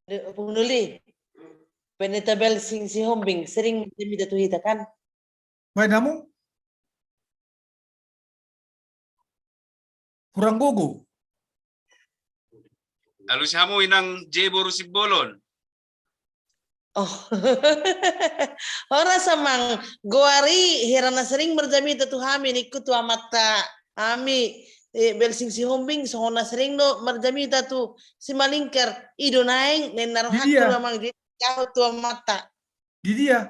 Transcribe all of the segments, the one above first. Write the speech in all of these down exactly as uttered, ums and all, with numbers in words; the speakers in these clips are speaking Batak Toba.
Aduh, Ompung Doli. Pendeta Belsing Sihombing sering marjamita tu hita kan? Baen hamu? Hurang gogo. Alusi hamu Inang J boru Simbolon. Oh. Horas amang, goari hira na sering marjamita tu hami ningku tu amanta hami, eh, Belsing Sihombing songon na sering do marjamita tu Simalingkar, i do naeng ninna rohangku. Di dia? Amang, jadi jaho tu amanta. Di dia?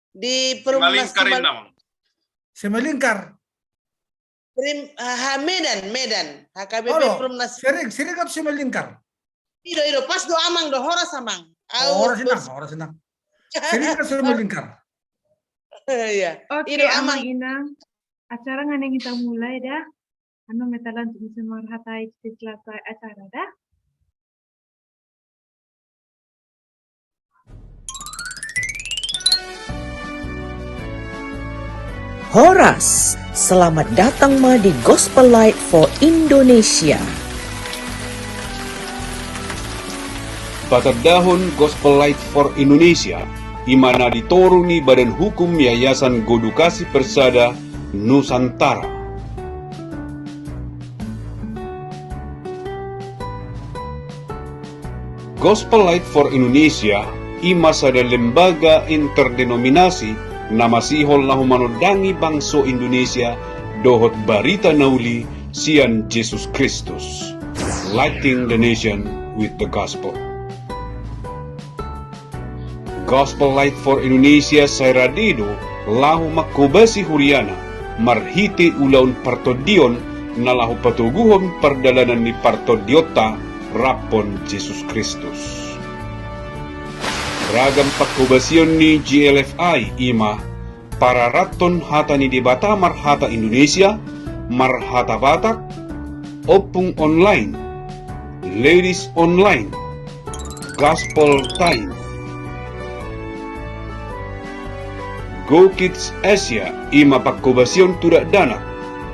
Di Perumnas Simalingkar. Simal- inna, Amang. Simalingkar. Prim-, ah, ha, Medan, Medan. H K B P. Olo, Perumnas. Sering, sering au tu Simalingkar. I do, i do, pas do amang do, horas amang. Au, oh, horas Inang, bos. Horas Inang. Sering au tu Simalingkar. Iya. Oke, i do amang. Amang Inang. Acara nga naeng hita mulai da. Anu, meta lanjut musim marhatai selesai acara da. Horas, selamat datang ma di Gospel Light for Indonesia. Patandahon Gospel Light for Indonesia, i ma na di toru ni Badan Hukum Yayasan Godukasi Persada Nusantara. Gospel Light for Indonesia i ma sada lembaga interdenominasi na masihol laho manondangi bangso Indonesia dohot barita na uli sian Jesus Kristus. Lighting the nation with the gospel. Gospel Light for Indonesia sai rade do laho manghobasi huriana marhite ulaon partondion na laho patoguhon pardalanan ni partondionta raphon Jesus Kristus. Ragam panghobasion ni G L F I i ma pararathon hata ni Debata marhata Indonesia, marhata Batak, ompung online, ladies online, Gospel Time. Go Kids Asia, i ma panghobasion tu dakdanak,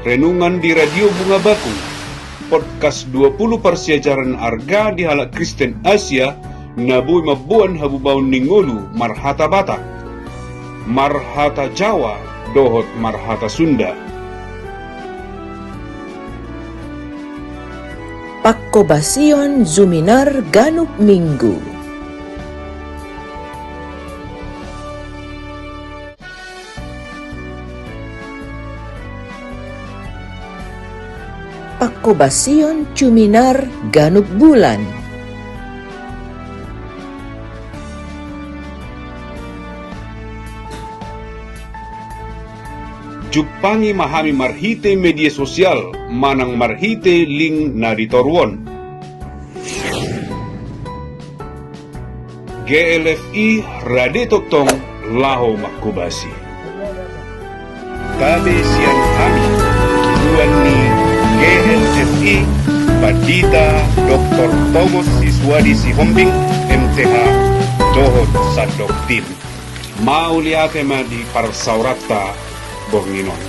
renungan di Radio Bunga Bakung, podcast dua pulu parsiajaran arga di halak Kristen Asia, na boi mamboan habubaon ni ngolu marhata Batak, marhata Jawa, dohot marhata Sunda. Panghobasion Juminar ganup Minggu. Panghobasion Juminar ganup bulan. Jumpangi ma hami marhite media sosial manang marhite link na di toru on. G L F I rade tongtong laho manghobasi. Tabe sian hami, tuan ni G L F I, Pandita Doktor Tomos Siswadi Sihombing, M T H, dohot sandok tim. Mauliate ma di parsaoranta borngin on.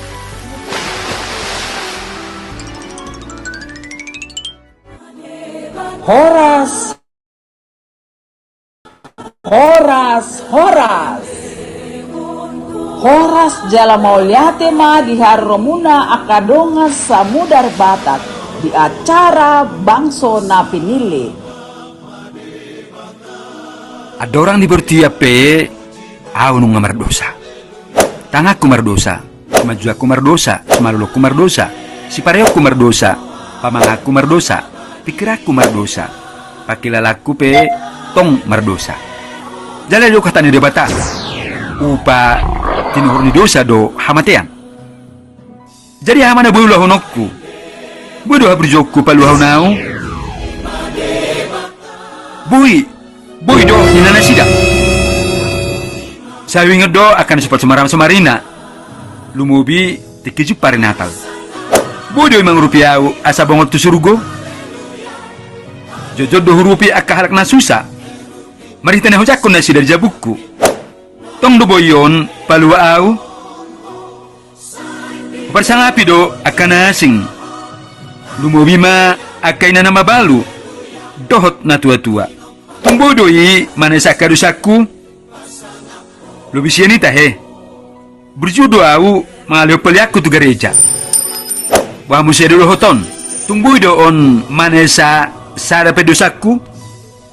Horas. Horas, horas. Horas jala mauliate ma di haroromuna angka dongan samudar Batak di acara Bangso na Pinillit. Andorang di portibi pe, au nunga mardosa. Tanganku mardosa, simanjangku mardosa, simalolokku mardosa, sipareonku mardosa, pamanganku mardosa, pingkiranku mardosa, pangkilalangku pe tong mardosa. Jala didok hata ni Debata, upa tinuhor ni dosa do hamatean. Jadi aha ma na boi ulahononku? Boi do haburjuonku paluahon au? Boi, boi do ninna nasida. Sai huingot do angka na so parsomara-somara i, lumobi tingki jumpang ari Natal. Boi do i mangurupi au asa bongot tu surgo? Jotjot do huurupi angka halak na susa marhite na hujangkon nasida di jabungku. Tong do boi on palua au? Huparsangapi do angka na asing, lumobi ma angka ina na mabalu dohot na tuatua. Tung boi do i manesa angka dosangku? Lobi sian i tahe. Burju do ahu mangalehon peleanku tu gareja. Boha muse do dohot on? Tung boi do on manesa sada pe dosangku?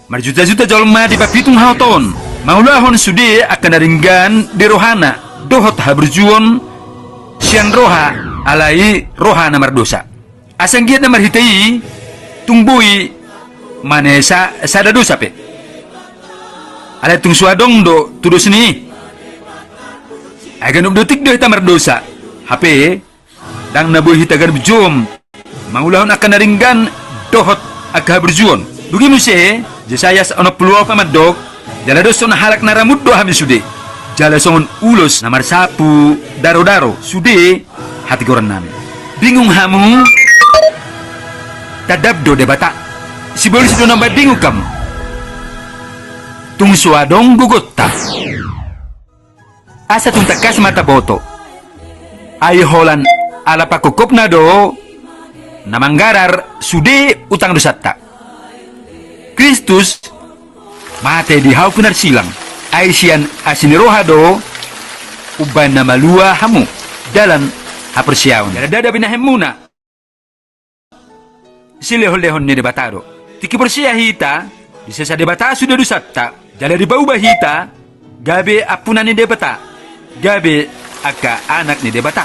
Marjutajuta jolma dipapitung haotoon, mangulahon sude angka na denggan di rohana dohot haburjuon sian roha, alai roha na mardosa. Asa anggiat na marhite i tung boi manesa sada dosa pe. Alai tung so adong do tu dos ni i. Ai ganup otik do hita mardosa. Hape ndang na boi hita ganup jom mangulahon angka na denggan dohot angka haburjuon. Dung i muse, Jesayas onom pulu opat mandok, jala dos songon halak na ramut do hami sude, jala songon ulos na marsapu darodaro sude hatigorannami. Bingung hamu? Tandap do Debata. Sibolis do na mambahen bingung hamu. Tung so adong gogonta. Asa tung tangkas ma taboto. Ai holan ala pangkophopna do na manggarar sude utang dosanta. Kristus mate di hau pinarsilang. Ai sian asi ni roha do umbahen na malua hamu dalan haporseaon. Jala ndada binahenmuna silehonlehon ni Debata do. Tingki porsea hita, disesa Debata sude dosanta, jala dipauba hita gabe ampunan ni Debata, gabe angka anak ni Debata.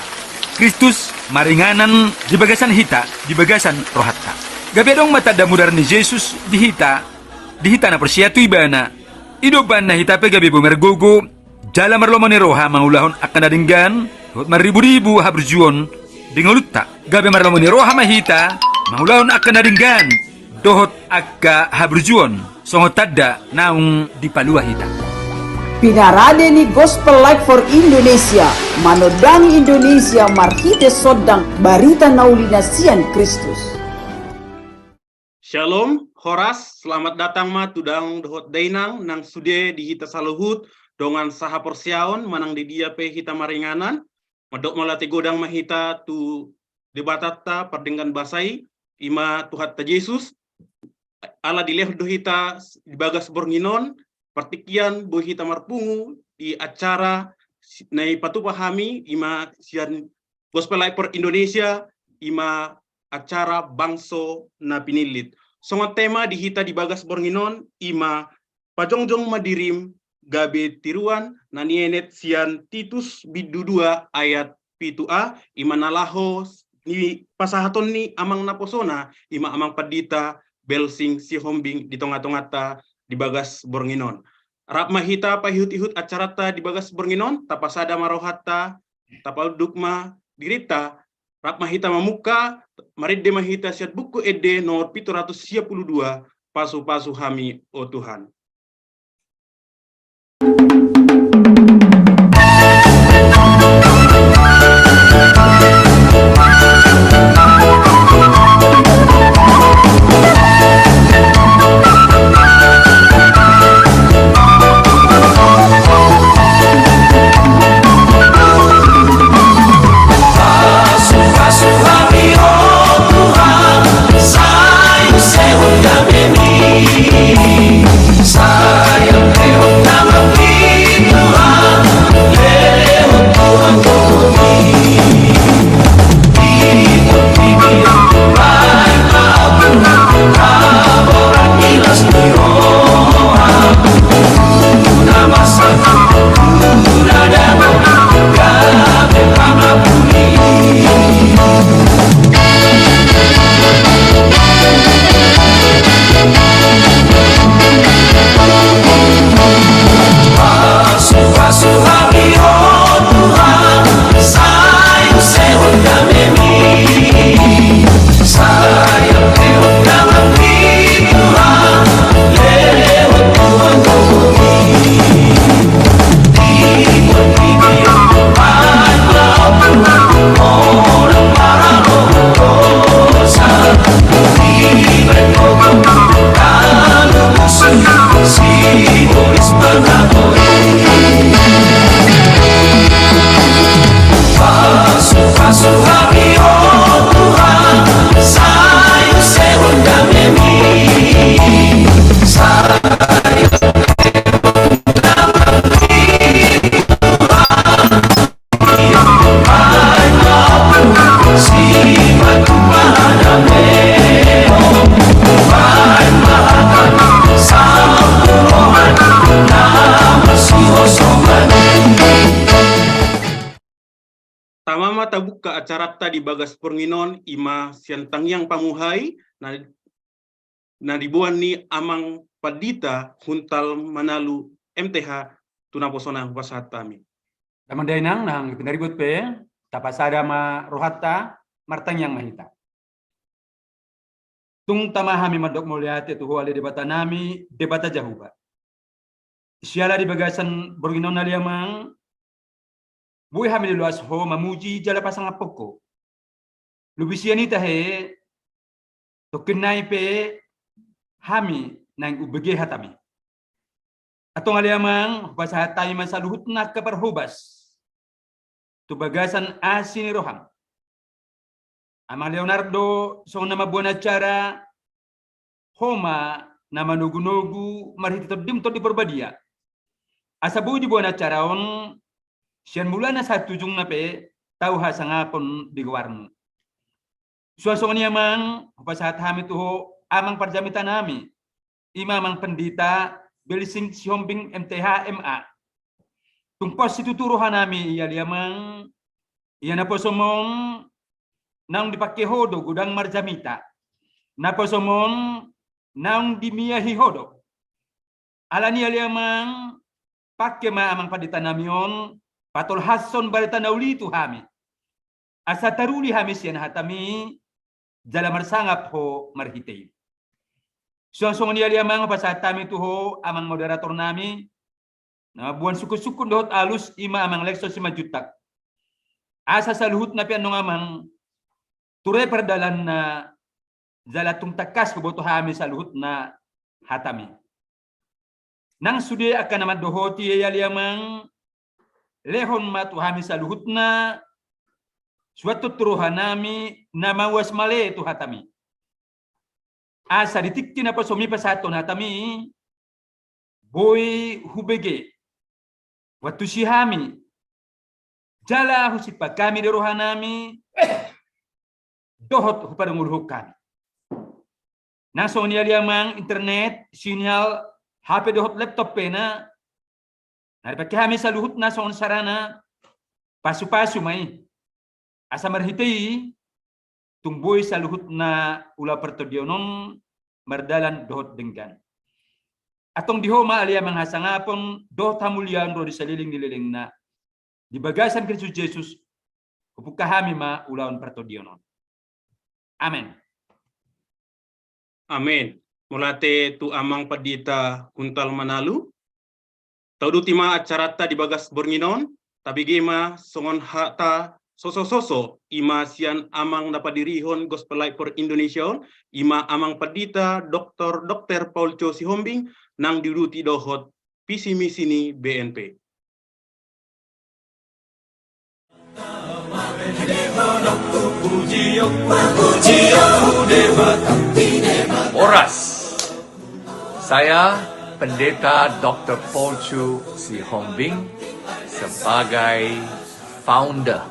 Kristus maringanan di bagasan hita, di bagasan rohanta. Gabe adong ma tanda mudar ni Jesus di hita, di hita na porsea tu Ibana. I do umbahen na hita pe gabe boi margogo jala marlomo ni roha mangulahon angka na denggan dohot marriburibu haburjuon di ngolunta. Gabe marlomo ni roha ma hita mangulahon angka na denggan dohot angka haburjuon songon tanda naung dipalua hita. Pinarade ni Gospel Light for Indonesia, manondangi Indonesia marhite sondang barita na uli na sian Kristus. Shalom, horas, selamat datang ma tu dang dohot dainang nang sude di hita saluhut, dongan sahaporseaon manang di dia pe hita maringanan. Mandok mauliate godang ma hita tu Debatanta pardenggan basa i, i ma Tuhanta Jesus. Ala dilehon do hita di bagas borngin on, partingkian boi hita marpungu di acara si-, na ipatupa hami, i ma sian Gospel Light for Indonesia, i ma acara Bangso na Pinillit. Songon tema di hita di bagas borngin on, i ma pajongjong ma dirim gabe tiruan, na nienet sian Titus bindu dua ayat pitu a, i ma na laho nipasahaton ni amang naposona, i ma amang pandita Belsing Sihombing di tongatonganta di bagas borngin on. Rap ma hita paihutihut acaranta di bagas borngin on, tapasada ma rohanta, tapaunduk ma dirinta, rap ma hita mamungka, marende ma hita sian Buku Ende nomor pitu ratus sia pulu dua, Pasupasu hami, o Tuhan. acaranta di bagas borngin on, i ma sian tangiang pamuhai na, na diboan ni Amang Pandita Huntal Manalu, M T H, tu naposona hupasahat hami. Damang dainang, nang pinaribot pe, tapasada ma rohanta, martangiang ma hita. Tung tama hami mandok mauliate tu Ho ale Debata nami, Debata Jahowa. Siala di bagasan borngin on ale Amang, boi hami diloas Ho mamuji jala pasangaphon Ho. Lobi sian i tahe, tongkin nai pe hami naeng umbege hatami. Antong ale Amang, hupasahat hami ma saluhutna angka parhobas tu bagasan asi ni roham. Amang Leonardo songon na mamboan acara, Ho ma na manogunogu marhite Tondim Tondi Parbadia. Asa boi diboan acara on, sian mulana sahat tu ujungna pe, tau hasangapon di goarmu. Suang songon i Amang, hupasahat hami tu Ho, Amang parjamita nami, i ma Amang Pandita Belsing Sihombing M T H M A. Tung pos situtu roha nami i ale Amang, ia naposom on naung dipangke Ho do godang marjamita. Naposom on naung dimiahi Ho do. Alani i ale Amang, pangke ma Amang Pandita nami on patolhashon barita na uli tu hami. Asa taruli hami sian hatami, jala marsangap Ho marhite i. Suang songon i ale Amang, hupasahat hami tu Ho, Amang moderator nami, na mamboan sungkunsungkun dohot alus, i ma Amang Lexo Simanjuntak. Asa saluhutna pe annon Amang, ture pardalanna, jala tung tangkas huboto hami saluhutna hatami. Nang sude angka na mandohoti i ale Amang, lehon ma tu hami saluhutna, suanhon tu roha nami na mauas male tu hatami. Asa di tingki naposom i pasahathon hatami, boi hubege, huantusi hami, jala husimpan hami di roha nami, dohot huparngoluhon hami. Nang songon i ale Amang, internet, sinyal, H P dohot laptop pe na, na dipangke hami saluhutna songon sarana pasupasu ma i. Asa marhite i, tung boi saluhutna ulaon partondion on mardalan dohot denggan. Antong di Ho ma ale Amang hasangapon dohot hamuliaon ro di saleleng ni lelengna. Di bagasan Kristus Jesus, hupungka hami ma ulaon partondion on. Amen. Amen. Mauliate tu Amang Pandita Huntal Manalu. Tauduti ma acaranta di bagas borngin on, tabege ma songon hata sosososo, i ma sian Amang na padirihon Gospel Light for Indonesia on, i ma Amang Pandita Doktor Dokter Paulco Sihombing, nang diuduti dohot visi misi ni B N P. Horas. Saya Pendeta Doktor Paulco Sihombing sebagai founder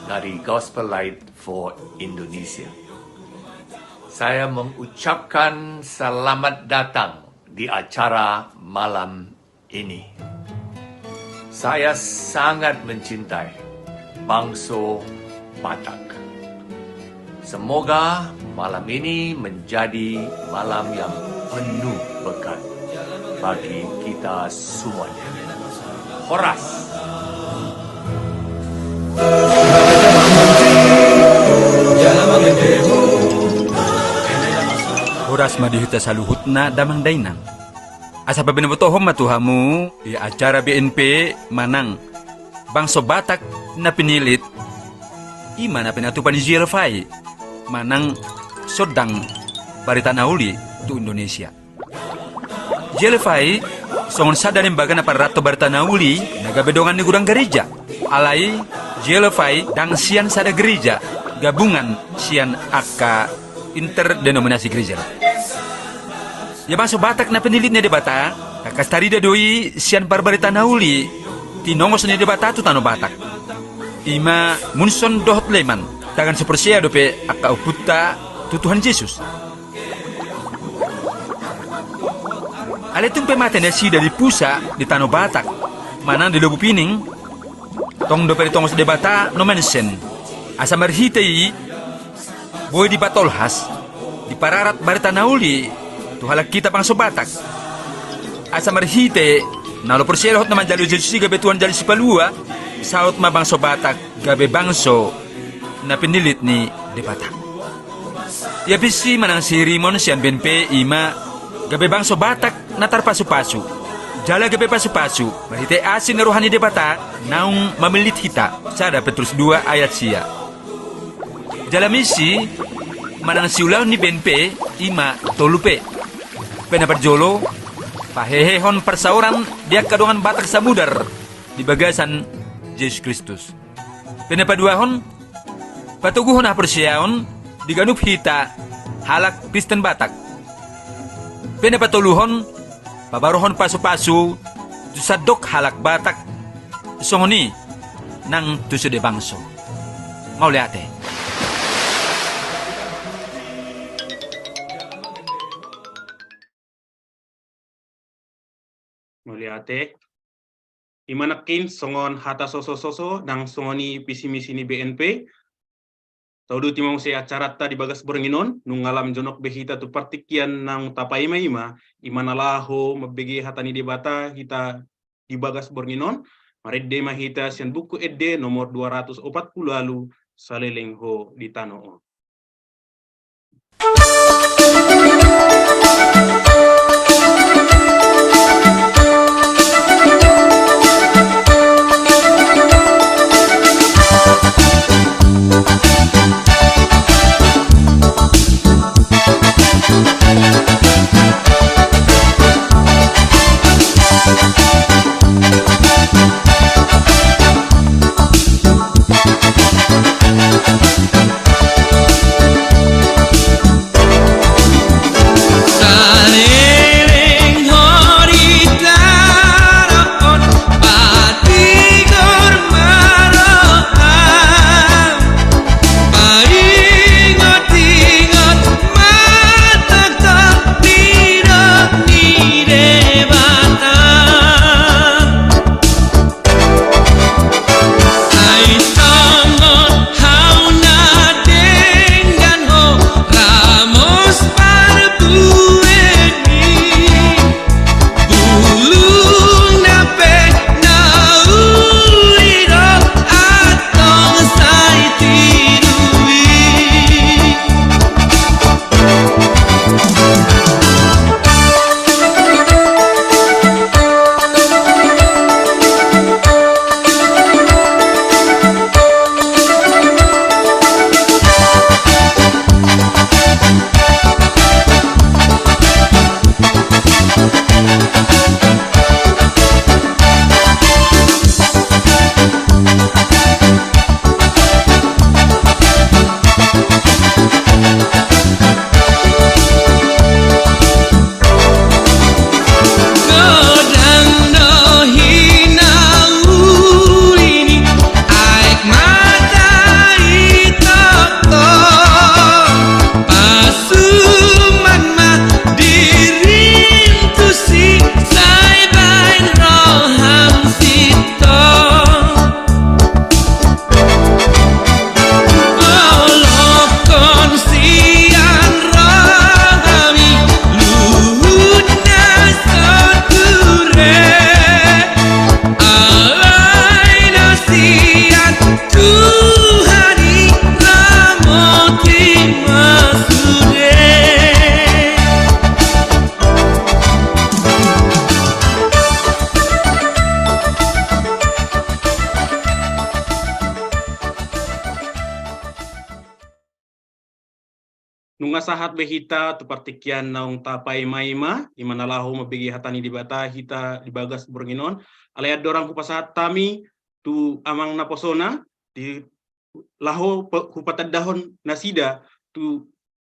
dari Gospel Light for Indonesia. Saya mengucapkan selamat datang di acara malam ini. Saya sangat mencintai bangso Batak. Semoga malam ini menjadi malam yang penuh berkat bagi kita semuanya. Horas. Horas ma di hita saluhutna damang dainang. Asa pabinotohon ma tu hamu di acara B N P manang bangso Batak na pinilit, i ma na pinatupa ni G L F I manang sondang barita na uli tu Indonesia. G L F I songon sada lembaga na parranto barita na uli na gabe dongan ni godang gareja. Alai G L F I ndang sian sada gareja, gabungan sian angka interdenominasi gareja. Ia bangso Batak na pinilit ni Debata, tangkas tarida do i sian parbarita na uli tinongos ni Debata tu tano Batak. I ma Munson dohot Leman, tagan so porsea dope angka ompunta tu Tuhan Jesus. Alai tung pe mate nasida di pusa di tano Batak manang di Lobu Pining, tong dope ditongos Debata Nommensen. Asa marhite i, boi dipatolhas, dipararat barita na uli tu halak hita bangso Batak. Asa marhite na olo porsea dohot na manjalo Jesus i gabe Tuhan jala Sipalua, saut ma bangso Batak gabe bangso na pinillit ni Debata. Ia pisi manang siirimon sian B N P i ma gabe bangso Batak na tarpasupasu, jala gabe pasupasu marhite asi ni roha ni Debata naung mamillit hita, sada Petrus dua ayat sia. Jala misi manang siulaon ni B N P i ma tolu P. P na parjolo, pahehehon parsaoran di angka dongan Batak Samudar di bagasan Jesus Kristus. P na paduahon, patoguhon haporseaon di ganup hita halak Kristen Batak. P na patoluhon, pabarohon pasupasu tu sandok halak Batak, songon i nang tu sude bangso. Mauliate. Mauliate. I ma nangkin songon hata sosososo nang songon i pisimisi ni B N P. Tauduti ma muse acaranta di bagas borngin on, nunga lam jonok be hita tu partingkian naung tapaimaima, i ma na laho mambege hata ni Debata hita di bagas borngin on, marende ma hita sian Buku Ende nomor dua ratus opat pulu ualu, Saleleng ho di tano on. Nunga sahat be hita tu partingkian naung tapaimaima, i ma na laho mambege hata ni Debata hita di bagas borngin on. Alai andorang hupasahat hami tu amang naposona, di laho pe-, hupatandahon nasida tu,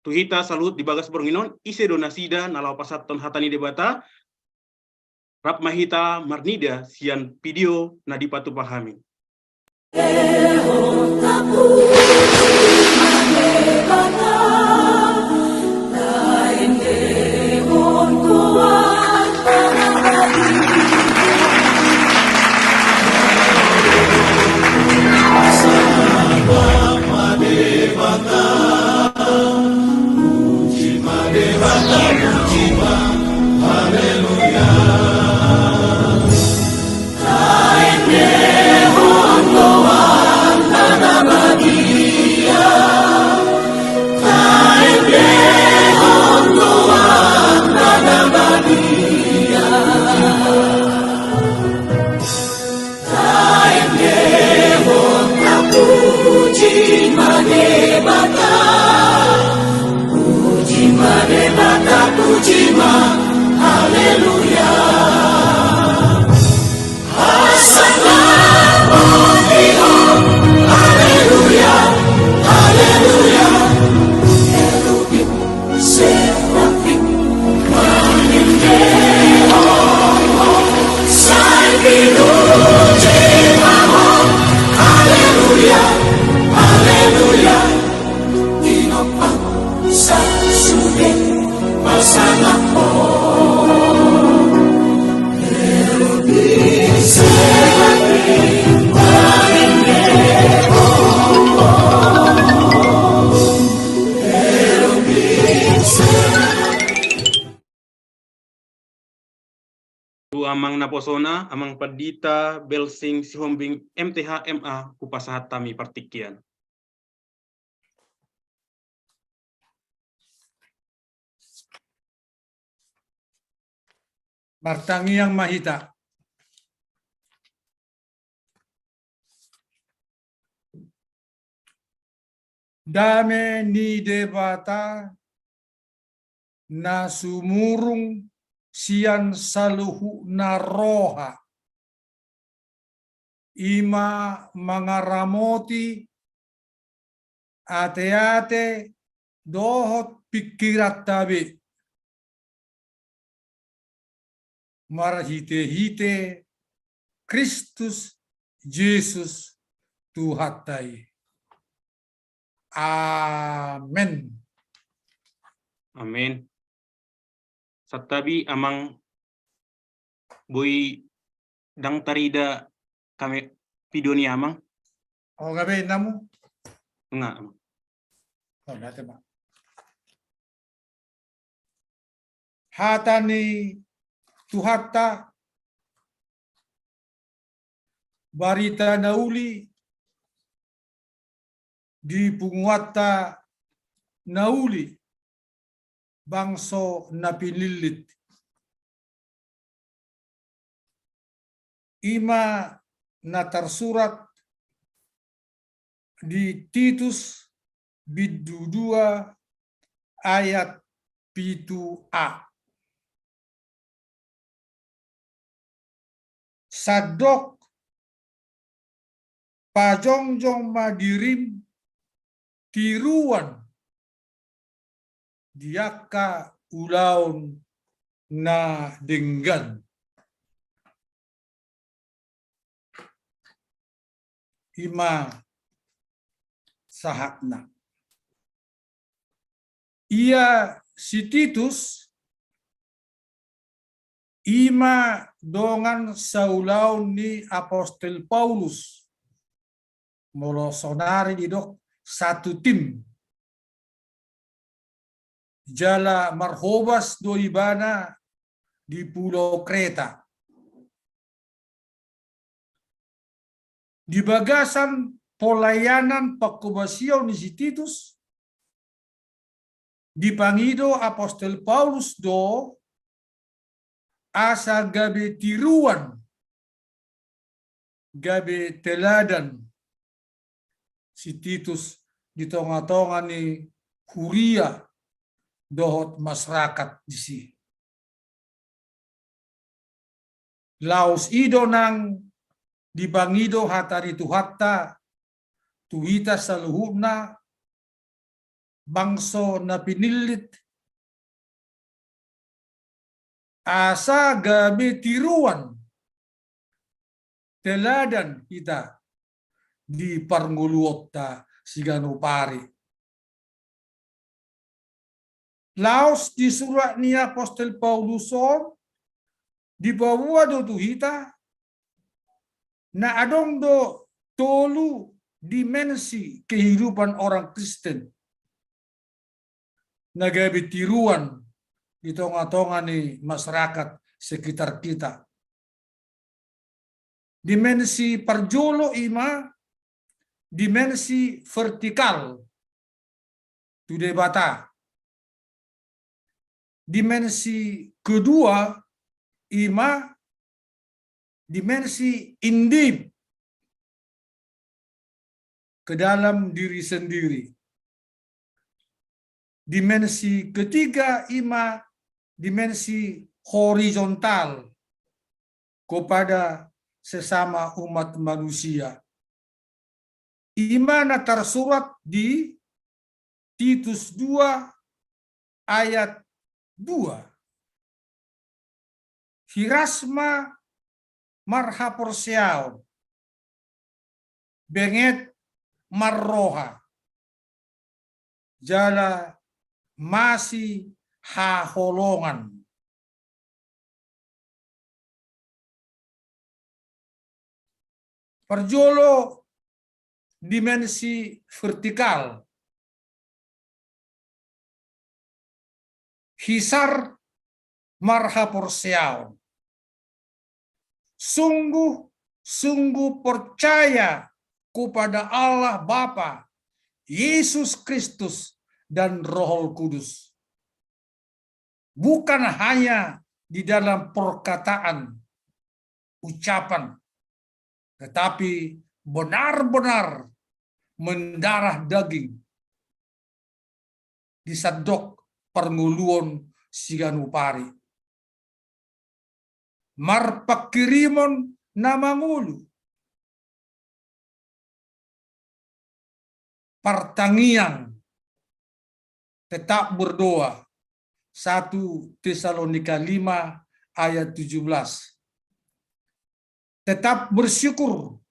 tu hita saluhut di bagas borngin on, ise do nasida na laho pasahathon hata ni Debata. Rap ma hita marnida sian video na dipatupa hami. Puji ma Debata, puji ma Debata, puji ma, haleluya. Hosanna, puji Ho, haleluya, haleluya. Serafim, haleluya, haleluya. Tu amang naposona, Amang Pandita Belsing Sihombing, M T H, M A, hupasahat hami partingkian. Martangiang ma hita. Dame ni Debata na sumurung sian saluhutna roha, i ma mangaramoti ateate dohot pingkiranta be, marhitehite Kristus Jesus Tuhanta i. Amen. Amen. Santabi amang, boi ndang tarida hami video ni amang. O, gabe namu? Nga, amang. O, gabe ma. Hata ni Tuhanta, barita na uli di punguanta na uli, bangso na pinillit. I ma na tarsurat di Titus bindu dua ayat pitu a. Sandok pajongjong ma dirim tiruan di angka ulaon na denggan. I ma sahatna. Ia si Titus, i ma dongan saulaon ni apostel Paulus, molo sonari didok satu tim. Jala marhobas do ibana di pulau Kreta. Di bagasan pelayanan panghobasion ni si Titus, dipangido apostel Paulus do asa gabe tiruan, gabe teladan si Titus di tongatonga ni huria dohot masyarakat disi. Laos i do nang dipangido hata ni Tuhanta tu hita saluhutna, bangso na pinillit, asa gabe tiruan, teladan hita di parngoluonta siganup ari. Laos di surat ni apostel Paulus on, dipaboa do tu hita, na adong do tolu dimensi kehidupan orang Kristen. na gabe tiruan di tonga-tonga ni masyarakat sekitar kita. Dimensi parjolo i ma dimensi vertikal tu Debata. Dimensi kedua i ma dimensi indiv, ke dalam diri sendiri. Dimensi ketiga i ma dimensi horizontal kepada sesama umat manusia. I ma na tarsurat di Titus dua ayat dua. Hiras ma marhaporseaon, benget marroha, jala masihaholongan. Parjolo, dimensi vertikal. Hisar marhaporseaon. Sungguh-sungguh percaya kepada Allah Bapa, Yesus Kristus, dan Roh Kudus. Bukan hanya di dalam perkataan, ucapan, tetapi benar-benar mendarah daging di sandok parngoluon siganup ari. Marpanghirimon na mangolu. Partangiang, tetap berdoa, satu Tesalonika lima ayat tujuh belas. Tetap bersyukur,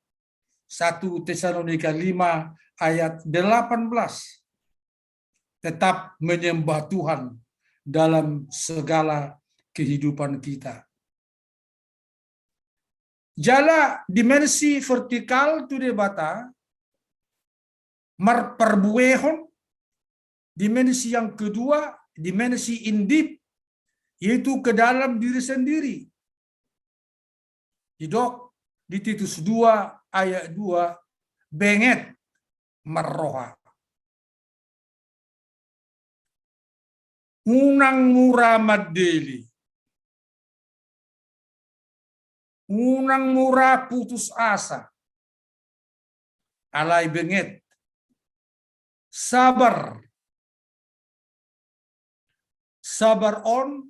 satu Tesalonika lima ayat delapan belas. Tetap menyembah Tuhan dalam segala kehidupan kita. Jala dimensi vertikal tu Debata, marparbuehon, dimensi yang kedua, dimensi indiv, yaitu ke dalam diri sendiri. Didok di Titus dua ayat dua, benget marroha. Unang mura mandele. Unang mura putus asa. Alai benget. Sabar. Sabar on,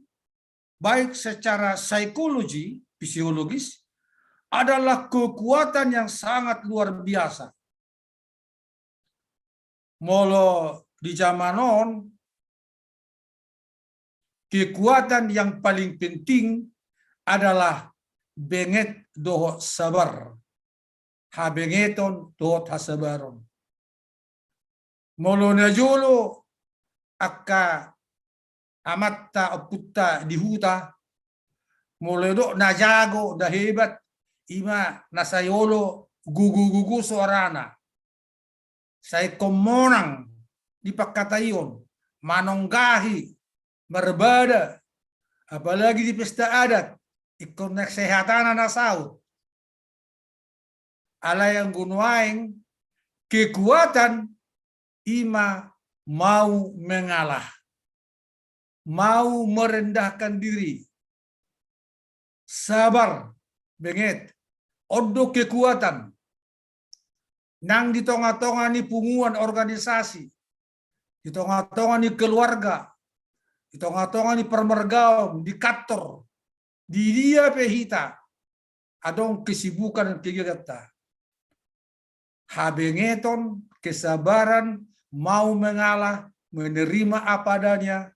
baik secara psikologi, fisiologis, adalah kekuatan yang sangat luar biasa. Molo di zaman on, kekuatan yang paling penting adalah benget dohot sabar. Habengeton dohot hasabaron. Molo na jolo angka amanta ompunta di huta, molo didok na jago, na hebat, i ma na sai olo gogo-gogo soarana. Sai ingkon monang di pangkataion, manonggahi, marbada, apalagi di pesta adat, ingkon naeng sehatna na saut. Alai anggo nuaeng, kekuatan i ma mau mengalah, mau merendahkan diri, sabar, benget, on do kekuatan. Nang di tonga-tonga ni punguan organisasi, di tonga-tonga ni keluarga, di tonga-tonga ni parmargaon, di kantor, di dia pe hita, adong kesibukan kegiatanta. Habengeton, kesabaran, mau mengalah, menerima apa adanya,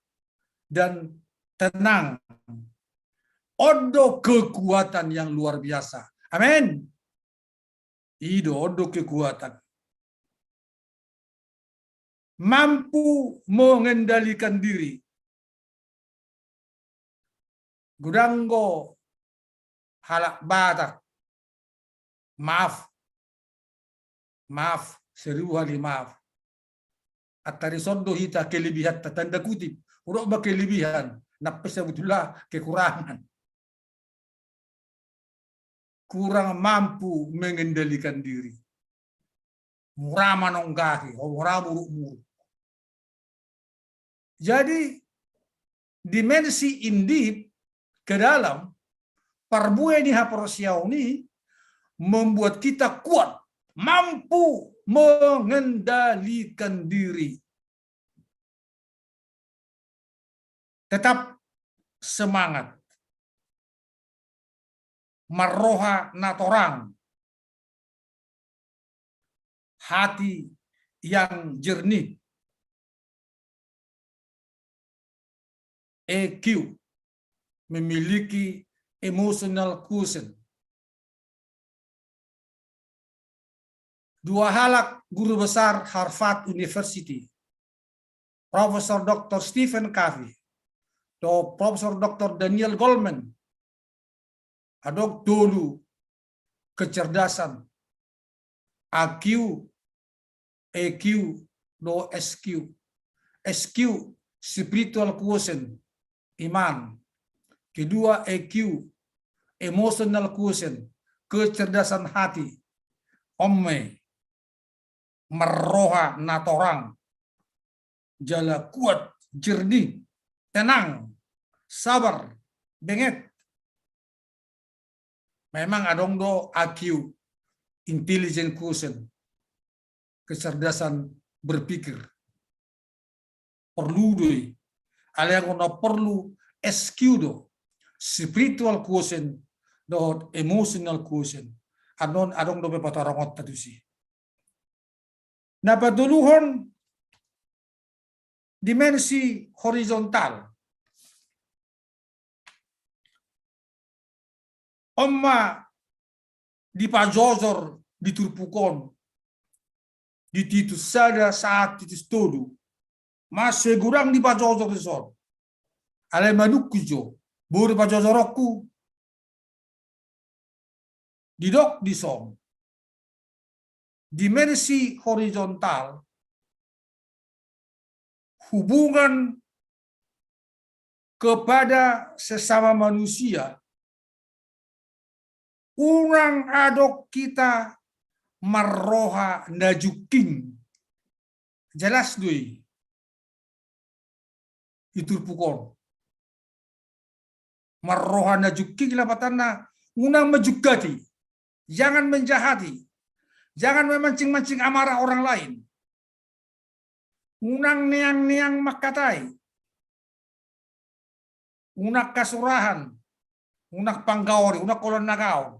dan tenang. On do kekuatan yang luar biasa. Amin. I do, on do kekuatan. Mampu mengendalikan diri. Godang do halak Batak. Maaf. Maaf, seribu kali maaf. Antar dison do hita kelebihanta, tanda kutip. Hudok ma kelebihan, na pe sebetulna kekurangan. Kurang mampu mengendalikan diri. Mura manonggahi, mura muruk-muruk. Jadi, dimensi in deep ke dalam, parbue ni haporseaon i membuat kita kuat, mampu mengendalikan diri. Tetap semangat. Marroha na torang. Hati yang jernih. E Q, memiliki emotional quotient. Dua halak guru besar Harvard University, Profesor Doktor Stephen Covey, dohot Profesor Doktor Daniel Goleman, adong tolu kecerdasan, A Q, E Q, dohot S Q. S Q, spiritual quotient, iman. Kedua, E Q, emotional quotient, kecerdasan hati. On ma i, marroha na torang, jala kuat, jernih, tenang, sabar, benget. Memang adong do A Q, intelligent quotient, kecerdasan berpikir. Porlu do i. Alai anggo na porlu S Q do, spiritual quotient dohot emotional quotient. Annon adong dope patorangonta tusi. Na patoluhon, dimensi horizontal. On ma dipajojor di turpuk on, di Titus sada sahat Titus tolu. Mansai godang dipajojor dison. Alai manungkun jo, boi do pajojoronku. Didok dison, dimensi horizontal, hubungan kepada sesama manusia, unang adong hita marroha na jungking. Jelas do i. I turpuk on. Marroha na jungking lapatanna, unang menjungkati, jangan menjahati, jangan memancing-mancing amarah orang lain. Unang neang-neang mangkatai. Unang hasurahan, unang panggaori, unang holan na gaor.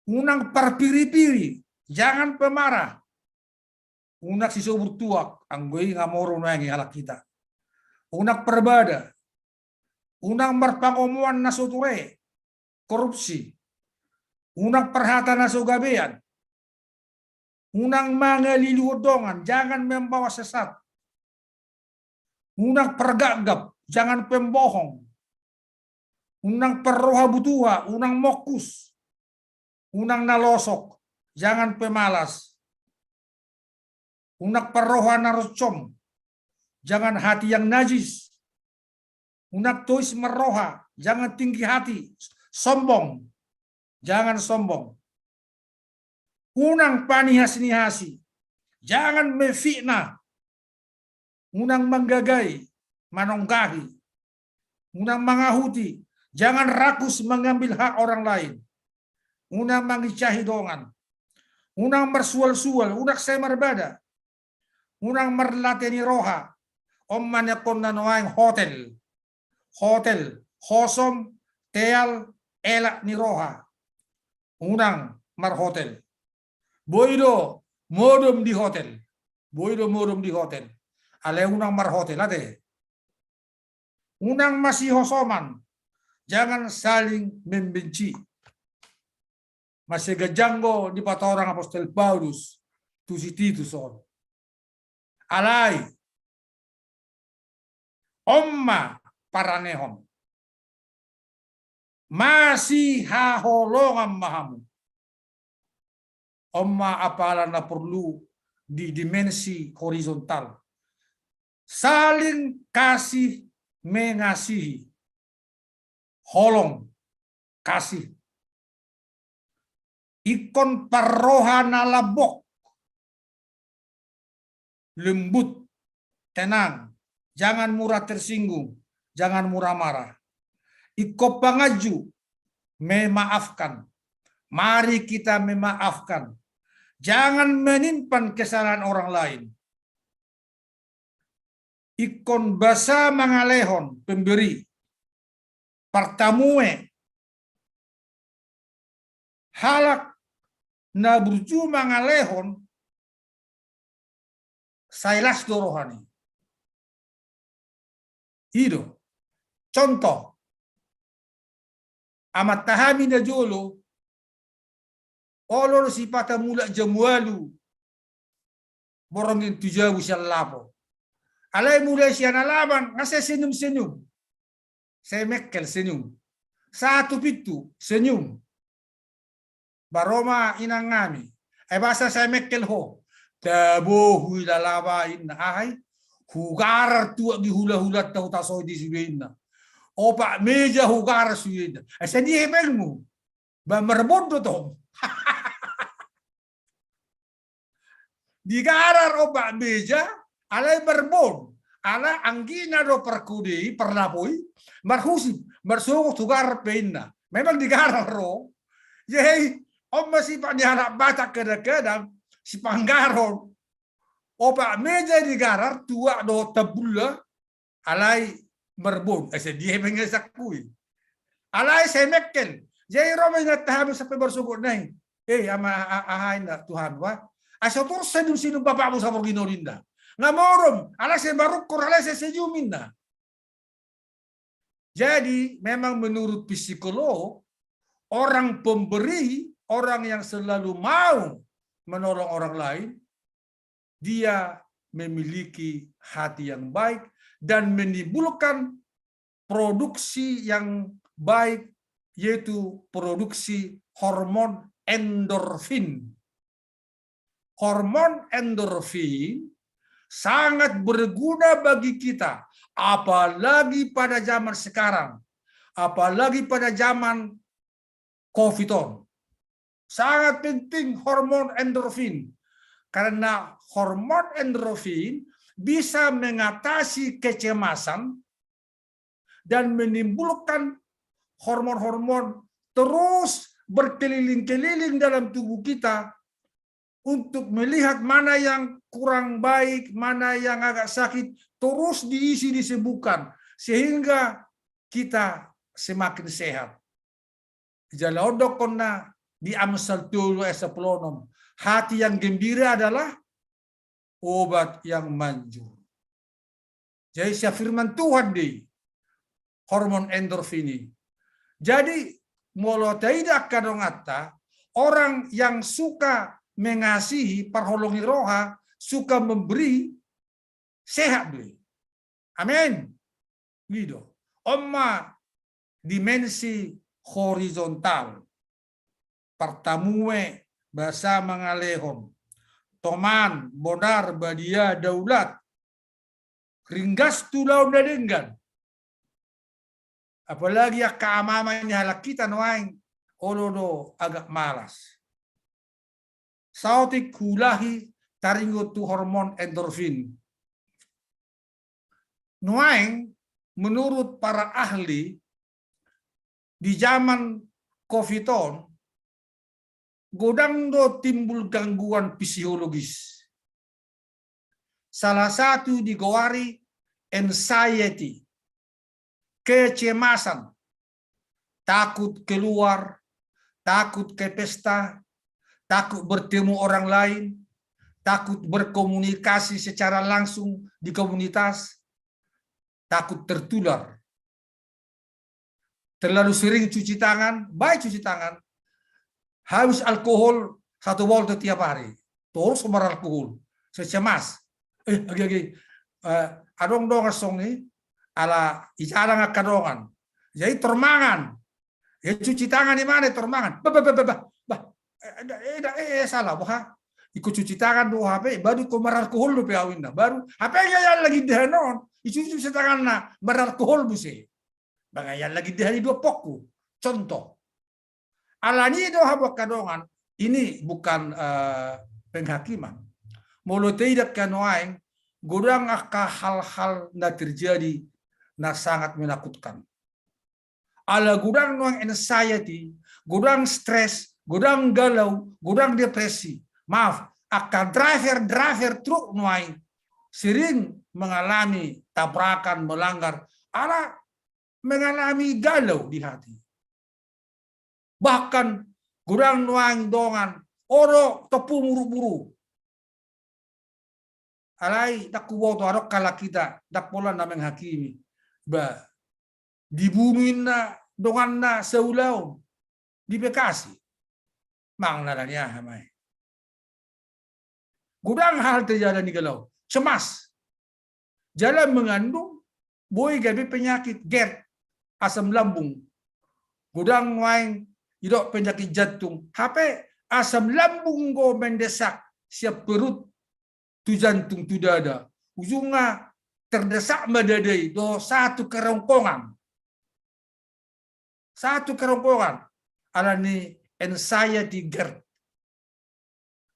Unang parpiri-piri, jangan pemarah. Unang sisobur tuak, anggo i nga moro nuaeng i halak hita. Unang parbada, unang marpangomoan na so ture, korupsi. Unang parhata na so gabean. Unang mangaliluhon dongan, jangan membawa sesat. Unang pargapgap, jangan pembohong. Unang parroha butuha, unang mongkus. Unang na losok, jangan pemalas. Unang parroha na ronsom, jangan hati yang najis. Unang tois marroha, jangan tinggi hati, sombong, jangan sombong. Unang panihas-nihasi, jangan memfitnah. Unang manggagai, manonggahi. Unang mangahuti, jangan rakus mengambil hak orang lain. Unang manginsahi dongan. Unang marsual-sual, unang sai marbada. Unang marlate ni roha. On ma niangkon na nuaeng hotel. Hotel, hosom, teal, elak ni roha. Unang marhotel. Boi do modom di hotel. Boi do modom di hotel. Alai unang marhotel, ate. Unang masihosoman, jangan saling membenci. Mansai ganjang do dipatorang apostel Paulus tu si Titus on. Alai, on ma paranehon. Masihaholongan ma hamu. On ma apala na porlu di dimensi horizontal. Saling kasih mengasihi. Holong, kasih. Ingkon parroha na lambok, lembut, tenang, jangan mudah tersinggung, jangan mudah marah. Ingkon panganju, memaafkan. Mari kita memaafkan. Jangan menyimpan kesalahan orang lain. Ingkon basa mangalehon, pemberi. Partamue, halak na burju mangalehon, sai las do rohana. I do. Contoh, amanta hami na jolo, olo do sipata mulak jam ualu borngin tu jabu sian lapo. Alai mulai sian alaman, nga sai senyum-senyum. Sai mengkel senyum. Sahat tu pintu, senyum. Ba ro ma inang nami. Ai boasa sai mengkel ho? Tabo huilala ba inna, aha i? Hugarar tuak di hula-hulanta, hutasohi di sude inna. Opat meja hugarar sude inna. Ai sai dia hepengmu? Ba marbon do tong. Digarar opat meja, alai marbon. Ala anggina do parkode i, parlapo i, marhusip, marsogot, hugarar pe inna. Memang digarar ro. Jadi on ma sifat ni halak Batak kadang-kadang, sipanggaron. Opat meja digarar, tuak dohot tambula, alai marbon. Ai sai dia hepeng i, sakku i? Alai sai mengkel. Jadi ro ma inanta hami sampe marsogot nai. Eh, ama, a-, aha inna tu hami ba? Ai so torus senyum-senyum bapakmu saborngin on inna. Nga modom, alai sai marungkor, alai sai senyum inna. Jadi memang menurut psikolog, orang pemberi, orang yang selalu mau menolong orang lain, dia memiliki hati yang baik dan menimbulkan produksi yang baik, yaitu produksi hormon endorfin. Hormon endorfin sangat berguna bagi kita, apalagi pada zaman sekarang, apalagi pada zaman covid on. Sangat penting hormon endorfin, karena hormon endorfin bisa mengatasi kecemasan dan menimbulkan hormon-hormon terus berkeliling-keliling dalam tubuh kita untuk melihat mana yang kurang baik, mana yang agak sakit, terus diisi, disembuhkan, sehingga kita semakin sehat. Jala on dohonon di Amsal tolu ayat sampulu onom, hati yang gembira adalah obat yang manjur. Jadi sian firman Tuhan do i hormon endorfin i. Jadi molo taida angka donganta, orang yang suka mengasihi, parholong ni roha, suka memberi, sehat do i. Amin. I do. On ma dimensi horizontal. Partamue, basa mangalehon. Toman, bonar, badia, daulat. Ringgas tu ulaon na denggan. Apalagi angka ama-ama ni halak hita nuaeng, olo do agak malas. Saotik huulahi taringot tu hormon endorfin. Nuaeng, menurut para ahli, di zaman covid on, godang do timbul gangguan psikologis. Salah satu digoari anxiety, kecemasan, takut keluar, takut ke pesta, takut bertemu orang lain, takut berkomunikasi secara langsung di komunitas, takut tertular. Terlalu sering cuci tangan, baik cuci tangan, habis alkohol satu botol tiap hari, terus maralkohol, sai cemas. Eh, agi-agi, eh, adong dongan songon i, ala ijadang angka dongan. Jadi tor mangan. Ya cuci tangan di mana tor mangan. Bah, bah, bah, bah, bah. Bah. Eh, eh, eh, eh, salah, bah. Ingkon cuci tangan do hape, baru ingkon maralkohol dope au inna. Baru hape ia, ia lagi dehan on, icuci muse tanganna, maralkohol muse. Manang ia lagi dehan i do pokku. Contoh. Alani do hamu angka dongan, ini bukan, eh, penghakiman. Molo taida angka nuaeng, godang angka hal-hal na terjadi na sangat menakutkan. Ala godang nuaeng anxiety, godang stres, godang galau, godang depresi. Maaf, angka driver-driver truk nuaeng sering mengalami tabrakan, melanggar, ala mengalami galau di hati. Bahkan godang nuaeng dongan, olo tompu muru-muru. Alai ndang huboto, adong halak hita, ndang pola na menghakimi. Ba, dibunu inna donganna saulaon di Bekasi. Manang na alani aha ma i. Godang hal terjadi, galau, cemas. Jala mengandung, boi gabe penyakit GERD, asam lambung. Godang nuaeng didok penyakit jantung. Hape asam lambung do mendesak sian perut tu jantung tu dada. Ujungna terdesak ma dada i, do satu kerongkongan. Satu kerongkongan. Alani anxiety GERD.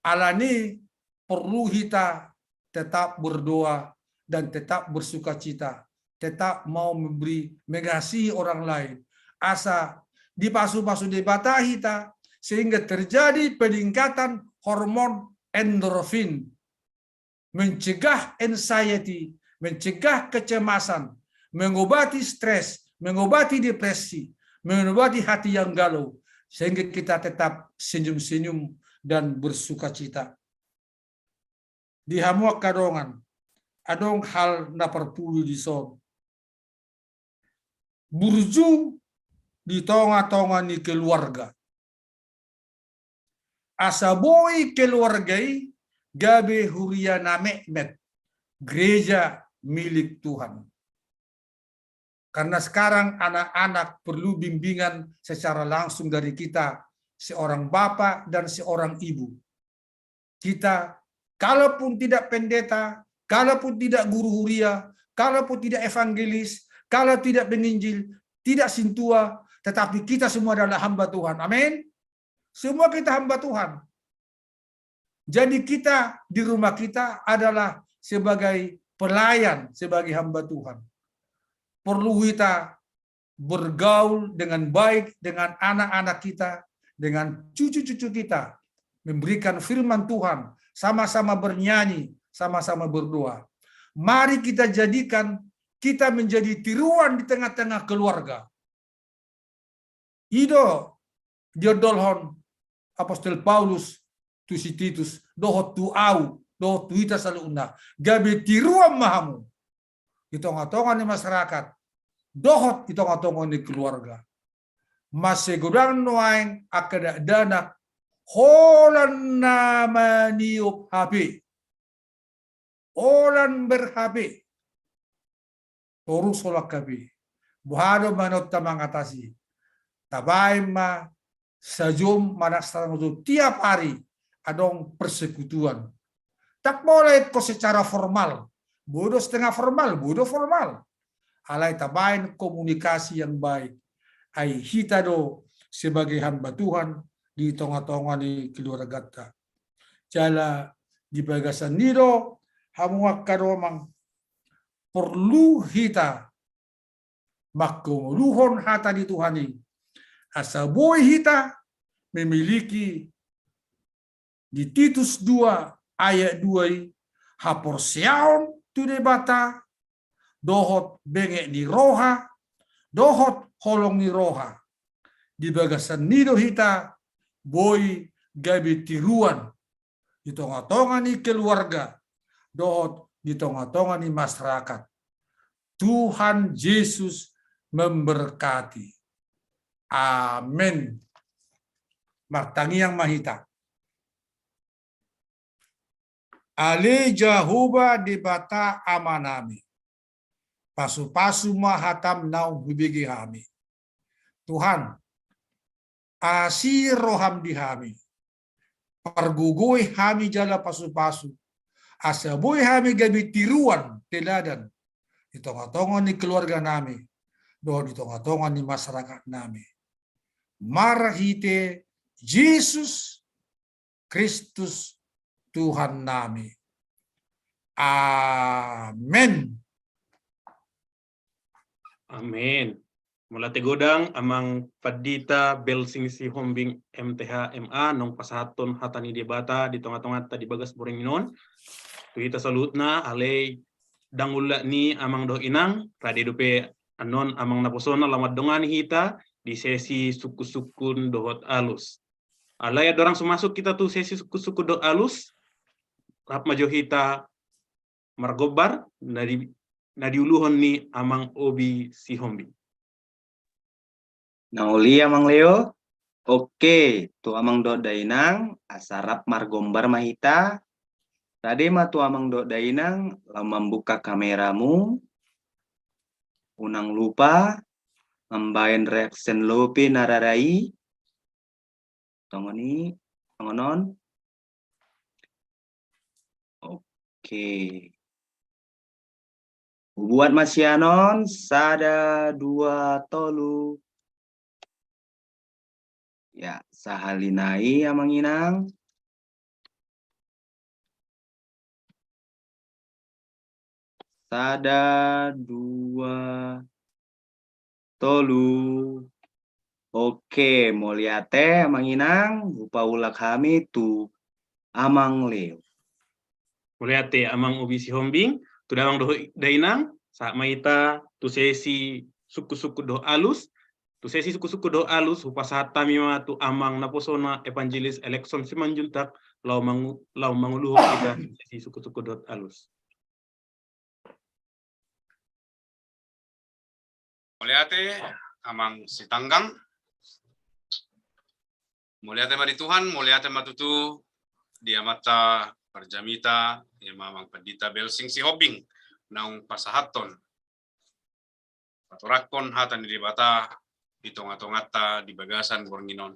Alani perlu hita tetap berdoa dan tetap bersukacita, tetap mau memberi, mengasihi orang lain. Asa dipasu-pasu Debata hita, sehingga terjadi peningkatan hormon endorfin, mencegah anxiety, mencegah kecemasan, mengobati stres, mengobati depresi, mengobati hati yang galau, sehingga kita tetap senyum-senyum dan bersukacita. Di hamu angka dongan, adong hal na parpudi dison. Burju di tonga-tonga ni keluarga. Asa boi keluarga i gabe huria na metmet, gereja milik Tuhan. Karena sekarang anak-anak perlu bimbingan secara langsung dari kita, seorang bapak dan seorang ibu. Kita, kalaupun tidak pendeta, kalaupun tidak guru huria, kalaupun tidak evangelis, kalau tidak penginjil, tidak sintua, tetapi kita semua adalah hamba Tuhan. Amin. Semua kita hamba Tuhan. Jadi kita di rumah kita adalah sebagai pelayan, sebagai hamba Tuhan. Perlu kita bergaul dengan baik dengan anak-anak kita, dengan cucu-cucu kita, memberikan firman Tuhan, sama-sama bernyanyi, sama-sama berdoa. Mari kita jadikan kita menjadi tiruan di tengah-tengah keluarga. I do diondolhon apostel Paulus tu si Titus, dohot tu au, dohot tu hita saluhutna, gabe tiruan ma hamu di tonga-tonga ni masyarakat, dohot di tonga-tonga ni keluarga. Mase godang nuaeng angka dakdanak holan na maniop H P, holan ber-H P, torus holan H P. Boha do manonta mangatasi? Tabaen ma sajom manang satanggo jom tiap hari adong persekutuan. Ndang pola ingkon secara formal, boi do setengah formal, boi do formal. Alai tabaen komunikasi yang baik. Ai hita do sebagai hamba Tuhan di tonga-tonga ni keluarganta. Jala di bagasan i do hamu angka dongan, porlu hita mangkangoluhon hata ni Tuhan i. Asa boi hita memiliki di Titus dua ayat dua i, haporseaon tu Debata, dohot benget ni roha, dohot holong ni roha. Di bagasan i do hita boi gabe tiruan di tonga-tonga ni keluarga, dohot di tonga-tonga ni masyarakat. Tuhan Yesus memberkati. Amen. Martangiang ma hita. Ale Jahowa Debata Amanami, pasu-pasu ma hatam naung hubege hami. Tuhan, asi roham di hami. pargogoi hami jala pasupasu, asa boi hami gabe tiruan teladan di tongatonga ni keluarga nami dohot di tongatonga ni masyarakat nami. Marhite Jesus Kristus Tuhan nami. Amen. Amen. Mauliate godang Amang Pandita Belsing Sihombing, M T H, M A, naung pasahathon hata ni Debata di tongatonganta di bagas borngin on. Tu hita saluhutna, alai ndang ullak ni amang dohot inang, rade dope annon amang naposona laho mandongani hita di sesi sungkunsungkun dohot alus. Alai andorang so masuk hita tu sesi sungkunsungkun dohot alus, rap ma jo hita margombar na di, na diuluhon ni Amang Obi Sihombing. Na uli Amang Leo. Oke, tu amang dohot dainang, asa rap margombar ma hita. Rade ma tu amang dohot dainang, laho mambuka kameramu. Unang lupa mambaen reaction lope na rara i. Tongon i, tongon on. Oke. Hubuat ma sian on, sada, dua, tolu. Ya, sahali nai amang inang. Sada, dua, tolu. Oke, mauliate amang inang, hupaulak hami tu Amang Leo. Mauliate Amang Obi Sihombing, tu damang dohot dainang, sahat ma hita tu sesi sungkunsungkun dohot alus, tu sesi sungkunsungkun dohot alus, hupasahat hami ma tu amang naposona Evangelis Elekson Simanjuntak, laho mangu-, laho manguluhon hita sesi sungkunsungkun dohot alus. Mauliate, Amang Sitanggang. Mauliate ma di Tuhan, mauliate ma tutu di amanta parjamita, i ma Amang Pandita Belsing Sihombing, naung pasahathon, patorangkon hata ni Debata di tongatonganta di bagasan borngin on.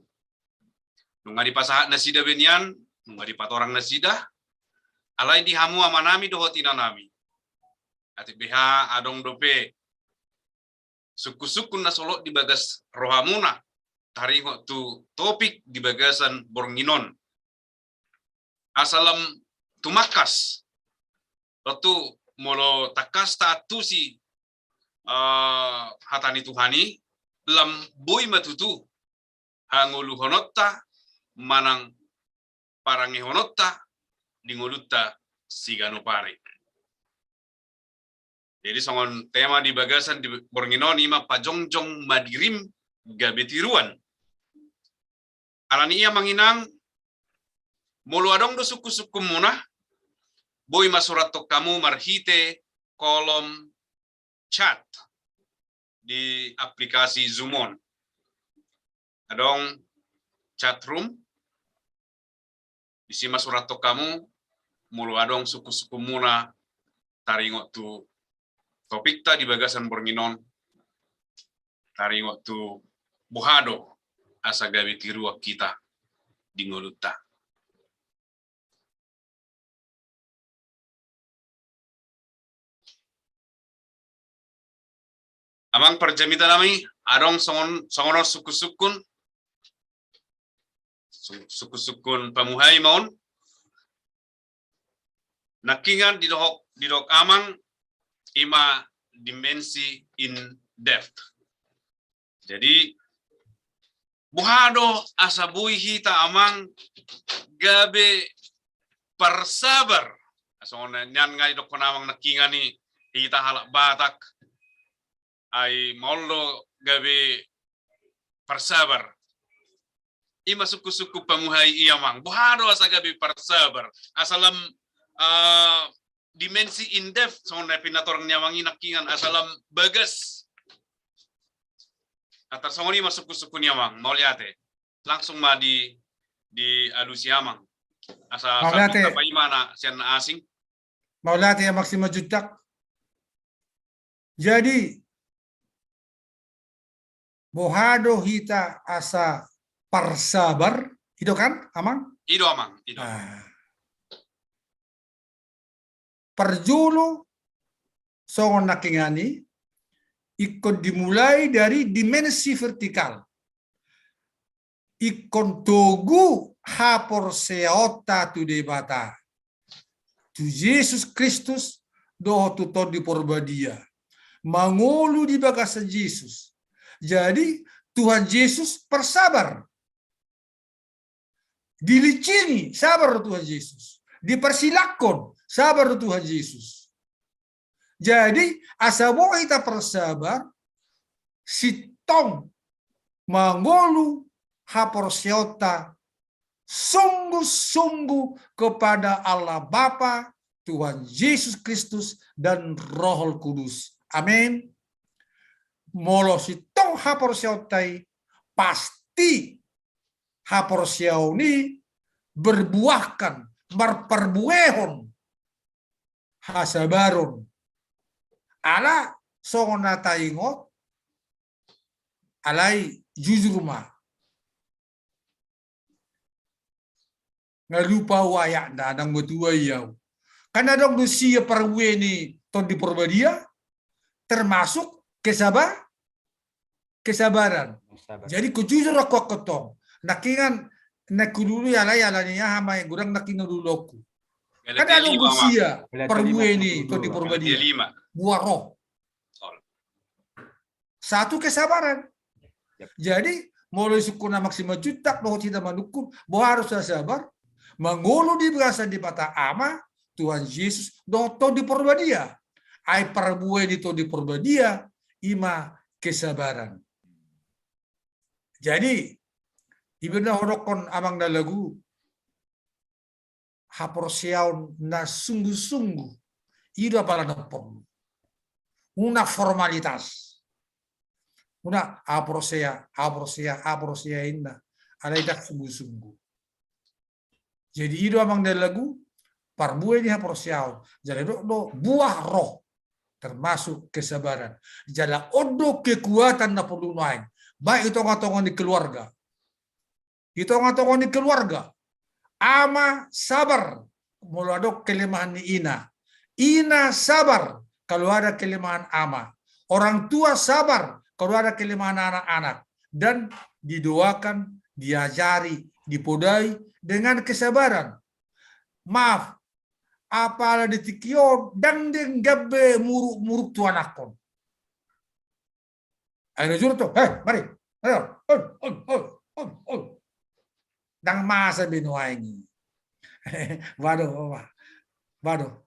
Nunga dipasahat nasida be nian, nunga dipatorang nasida, alai di hamu amanami dohot inanami, atik beha adong dope sungkunsungkun na solot di bagas rohamuna taringot tu topik di bagasan borngin on, asa lam tumangkas. Tontu molo tangkas taantusi, eh, hata ni Tuhan i, lam boi ma tutu hangoluhononta manang parangehononta di ngolunta siganup ari. Jadi songon tema di bagasan di borngin on i ma pajongjong ma dirim gabe tiruan. Alani i amang inang, molo adong do sungkunsungkunmuna, boi ma surathon hamu marhite kolom chat di aplikasi Zoom on. Adong chat room, disi ma surathon hamu molo adong sungkunsungkunmuna taringot tu topikta di bagasan borngin on, taringot tu boha do asa gabe tiruan hita di ngolunta. Amang parjamita nami, adong songon, songon on sungkunsungkun, sung-, sungkunsungkun pamuhai ma on. Nangkingan didok, didok amang i ma dimensi in depth. Jadi, boha do asa boi hita amang gabe parsabar. Songon nian nga didokkon amang nangkingan i, hita halak Batak, ai maol do gabe parsabar. I ma sungkunsungkun pamuhai i amang. Boha do asa gabe parsabar. Asa lam, eh, dimensi in depth, songon na pinatorang ni amang i nangkingan, asa lam bagas. Antar songon i ma sungkunsungkun i amang, mauliate. Langsung ma di, dialusi amang. Asa, mauliate, sambil tapa i ma na sian na asing. Mauliate amang Simanjuntak. Jadi, boha do hita asa parsabar, i do kan, amang? I do, Amang, i do. Parjolo, songon nangkiningan i, ingkon dimulai dari dimensi vertikal. Ingkon togu haporseaonta tu Debata, tu Jesus Kristus, dohot tu Tondi Porbadia. Mangolu di bagasan Jesus. Jadi, Tuhan Jesus parsabar. Dilincingi, sabar do Tuhan Jesus. Diparsilangkon, sabar do Tuhan Jesus. Jadi, asa boi hita parsabar, sintong mangolu haporseaonta sungguh-sungguh kepada Allah Bapa, Tuhan Jesus Kristus, dan Roh Kudus. Amin. Molo sintong haporseaonta i, pasti haporseaon i berbuahkan, marparbuehon hasabaron. Ala songon na taingot, alai jujur ma. Nga lupa au ayatna, ndang matua i au. Kan adong do sia parbue ni Tondi Porbadia, termasuk kesaba-, kesabaran. Sabar. Jadi, hujujur angka angka tong. Nangkiningan, na hudulu i alai ala ni aha ma i, godang nangkiningan dulu aku. Kan adong do sia parbue ni Tondi Porbadia. Buah roh. Satu kesabaran. Jadi, molo isungkun Amang Simanjuntak dohot hita manungkun, boha do hasabaron? Mangolu di bagasan Debata Ama, Tuhan Jesus, dohot Tondi Porbadia. Ai parbue ni Tondi Porbadia, i ma kesabaran. Jadi, i ma na hudokkon Amang na lagu, haporseaon na sungguh-sungguh, i do apala na porlu. Unang formalitas. Unang haporsea, haporsea, haporsea inna. Alai ndang sungguh-sungguh. Jadi i do Amang na lagu, parbue ni haporseaon. Jala didok do buah roh, termasuk kesabaran. Jala on do kekuatan na porlu nuaeng. Baik i tonga-tonga ni keluarga. Di tonga-tonga ni keluarga. Ama sabar, molo adong kelemahan ni ina. Ina sabar, kalau ada kelemahan ama. Orang tua sabar, kalau ada kelemahan anak-anak. Dan didoakan, diajari, dipodai dengan kesabaran. Maaf, apala di tingki on, ndang denggan be muruk-muruk tu anakkon. Ai na jur tu, "Hei, mari. Ayo, on, on, on, on, on." Ndang masa be nuaeng i. Waduh, waduh.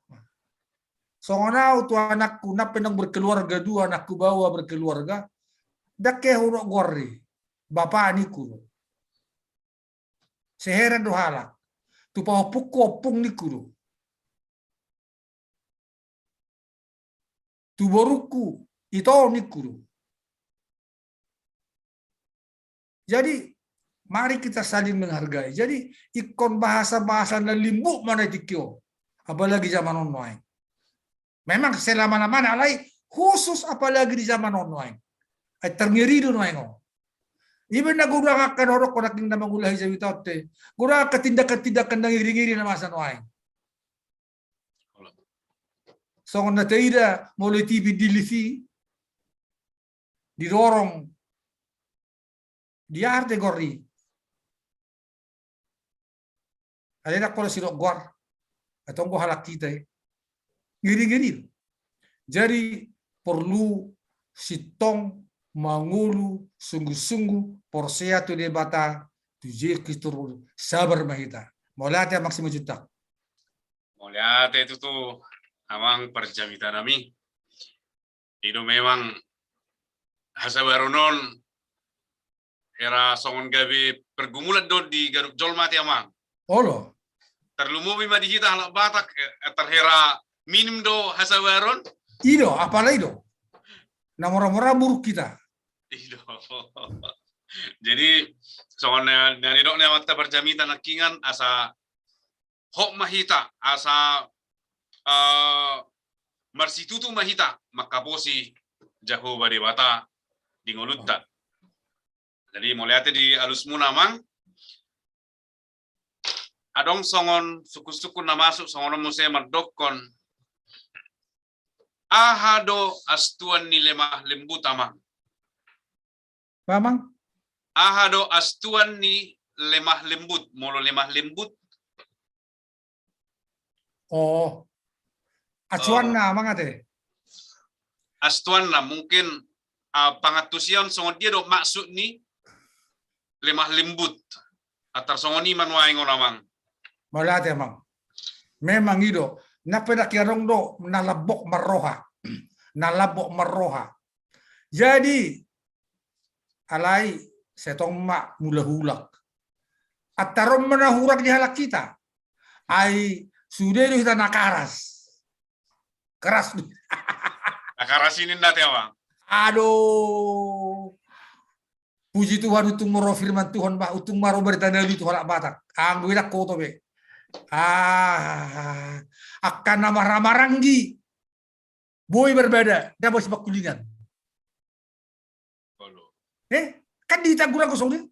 Songon au tu anakku, nang pe naung berkeluarga dua, anakku baoa berkeluarga, ndang hea hudok goar i, bapa ningku do. Sai heran do halak. Tu pahompungku ompung ningku do. Tu borungku ito ningku do. Jadi, mari kita saling menghargai. Jadi, ingkon bahasa-bahasa na limbuk ma na di tingki on. Apalagi zaman on nuaeng. Memang selama-lamana alai khusus apalagi di zaman on nuaeng. Ai tarngeri do nuaeng on. I ma na godang angka na hudok, na king na mangulahi jamita on te. Godang angka tindakan-tindakan na ngiri-ngiri na masa nuaeng. Songon na taida molo i T V di livi. Didorong. Di aha arte goar i. Alai ndang pola sidok goar. Ai tong do halak hita i. Ngeri-ngeri. Jadi porlu sintong mangolu sungguh-sungguh porsea tu Debata, tu Jesus Kristus, sabar ma hita. Mauliate Amang Simanjuntak. Mauliate tutu Amang parjamita nami. I do memang hasabaron on hera songon gabe pergumulan do di ganup jolma ate Amang. Olo. Tarlumobi ma di hita halak Batak, eh, tarhera minim do hasabaron. I do, apala i do. Na mora-mora buruk hita. I do. Jadi songon na, na nidok ni amanta parjamita nangkiningan asa hot ma hita, asa, eh, marsitutu ma hita mangkaposi Jahowa Debata di ngolunta. Jadi mauliate di alusmuna Amang. Adong songon sungkun-sungkun na masuk songon on muse mandokkon. Aha do astuan ni lemah lembut, Amang? Amang? Aha do astuan ni lemah lembut, molo lemah lembut? Oh. Acuanna, Amang, ate? Astuanna, mungkin, ah, pangantusion songon dia do maksud ni lemah lembut. Atar songon i ma nuaeng on, Amang. Mauliate, Amang. Memang i do. Nang pe ndang adong do na lambok marroha. Na lambok marroha. Jadi, alai sai tong ma mulak-ulak. Atar on ma na hurang di halak hita. Ai sude do hita na karas. Keras. Na karas i ninna, ate, Amang. Aduh. Puji Tuhan, untung ma ro firman Tuhan, bah, untung ma ro barita na uli tu halak Batak. Anggo idak hoto be. Ah, angka na marhaha maranggi. Boi berbeda, ndang boi sipangkulingan. Eh, kan di Tangerang kosong ni.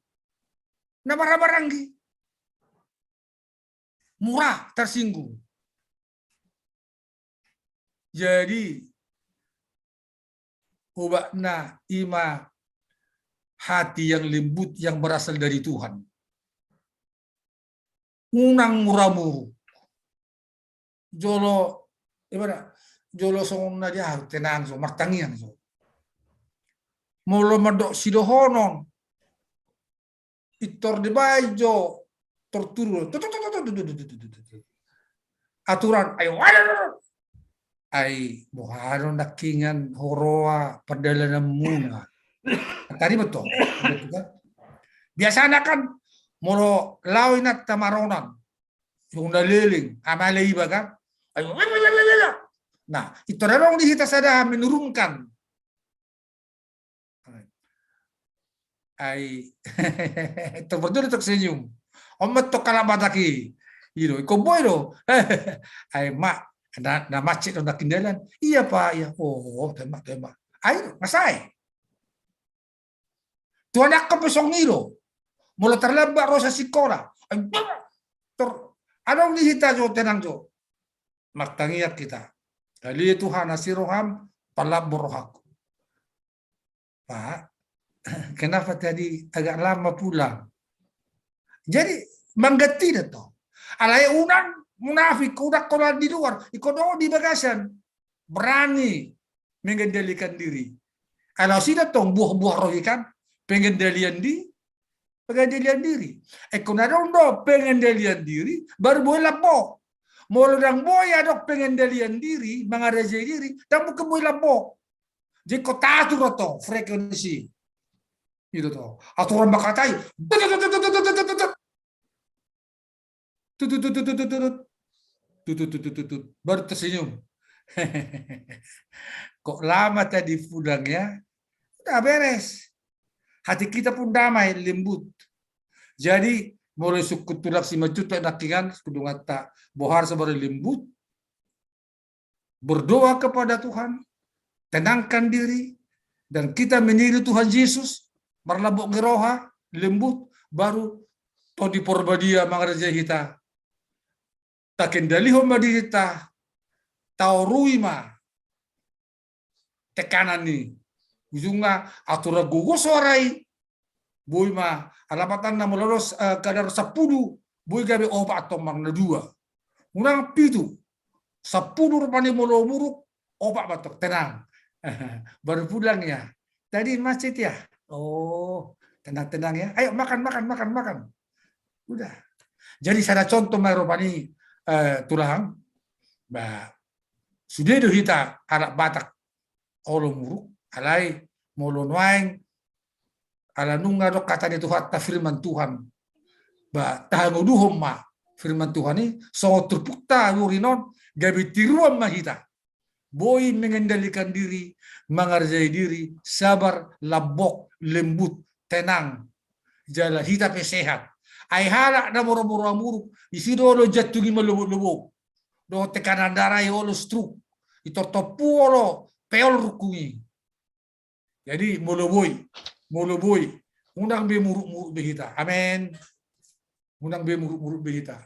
Na marhaha maranggi. Murah tersinggung. Jadi, obatna i ma hati yang lembut yang berasal dari Tuhan. Unang mura muruk. Jolo, ibarat, jolo songon na di ahu, tenang jo, martangiang jo. Molo mandok sidohonon, pintor dibaen jo, torturu. Tut, tut, tut. Aturan, ayo, ayo, ayo. Ai, boha do nangkiningan huroha pardalananmuna. Tadi betul. Biasana kan, molo laho inanta maronan, songon na leleng, amale iba kan. Ayo, ayo, ayo, ayo, ayo. Nah, pintor adong di hita sada menurunkan. Ai, tong berjodoh tong senyum. On ma tong halak Batak i. I do, ingkon boi do. Ai, Mak, na, na macet do nangkin dalan. Iya, Pak, iya. Oh, tema, tema. Ai, nga sae. Tu anakna pe songon i do. Molo tarlambat ro sian sikola. Ai, tor, adong di hita jo, tenang jo. Martangiang hita. Ale Tuhan, asi roham, palambok rohangku. Pak, kenapa tadi agak lama pulang? Jadi, mangganti do tong. Alai unang munafik, unang holan di luar, ingkon do di bagasan. Berani mengendalikan diri. Alai songon i do tong buah-buah roh i kan, pengendalian di, pengendalian diri. Ingkon adong do pengendalian diri, baru boi lambok. Molo ndang boi adong pengendalian diri, mangarajai diri, ndang mungkin boi lambok. Jadi ingkon taatur do tong frekuensi. I do tong. Aturan mangkatai. Tut, tut, tut, tut. Tut, tut, tut. Baru tersenyum. Kok lama tadi pulang ya? Udah beres. Hati kita pun damai, lembut. Jadi, molo sungkun tulang Simanjuntak nangkiningan, sungkun donganta bohar sabar lembut, berdoa kepada Tuhan, tenangkan diri, dan kita meniru Tuhan Yesus, marlambok ni roha, lembut, baru Tondi Porbadia mangarajai hita. Takendalihon ma dirinta, taorui ma tekanan i. Ujungna, aturan gogo soara i, boi ma, alapatanna molo dos, eh, kadar sampulu, boi gabe opat tong manang na dua. Unang pitu, sampulu rupani molo muruk, opat ma tong, tenang. Baru pulang ya. Tadi macet ya? Oh, tenang-tenang ya. Ayo makan, makan, makan, makan. Udah. Jadi sada contoh ma rupani, eh, tulang. Bah, sude do hita halak Batak olo muruk, alai molo nuaeng ala nunga adong hata ni Tuhanta, firman Tuhan. Bah, tahangoduhon ma firman Tuhan i, songon turpukta nuaeng on, gabe tiruan ma hita. Boi mengendalikan diri, mangarajai diri, sabar, lambok, lembut, tenang. Jala hita pe sehat. Ai halak na mora-mora muruk, disi do olo jantung i malobok-lobok. Dohot tekanan darah i olo stroke. I tortompu olo peol rungkung i. Jadi molo boi, molo boi. Unang be muruk-muruk be hita. Amen. Unang be muruk-muruk be hita.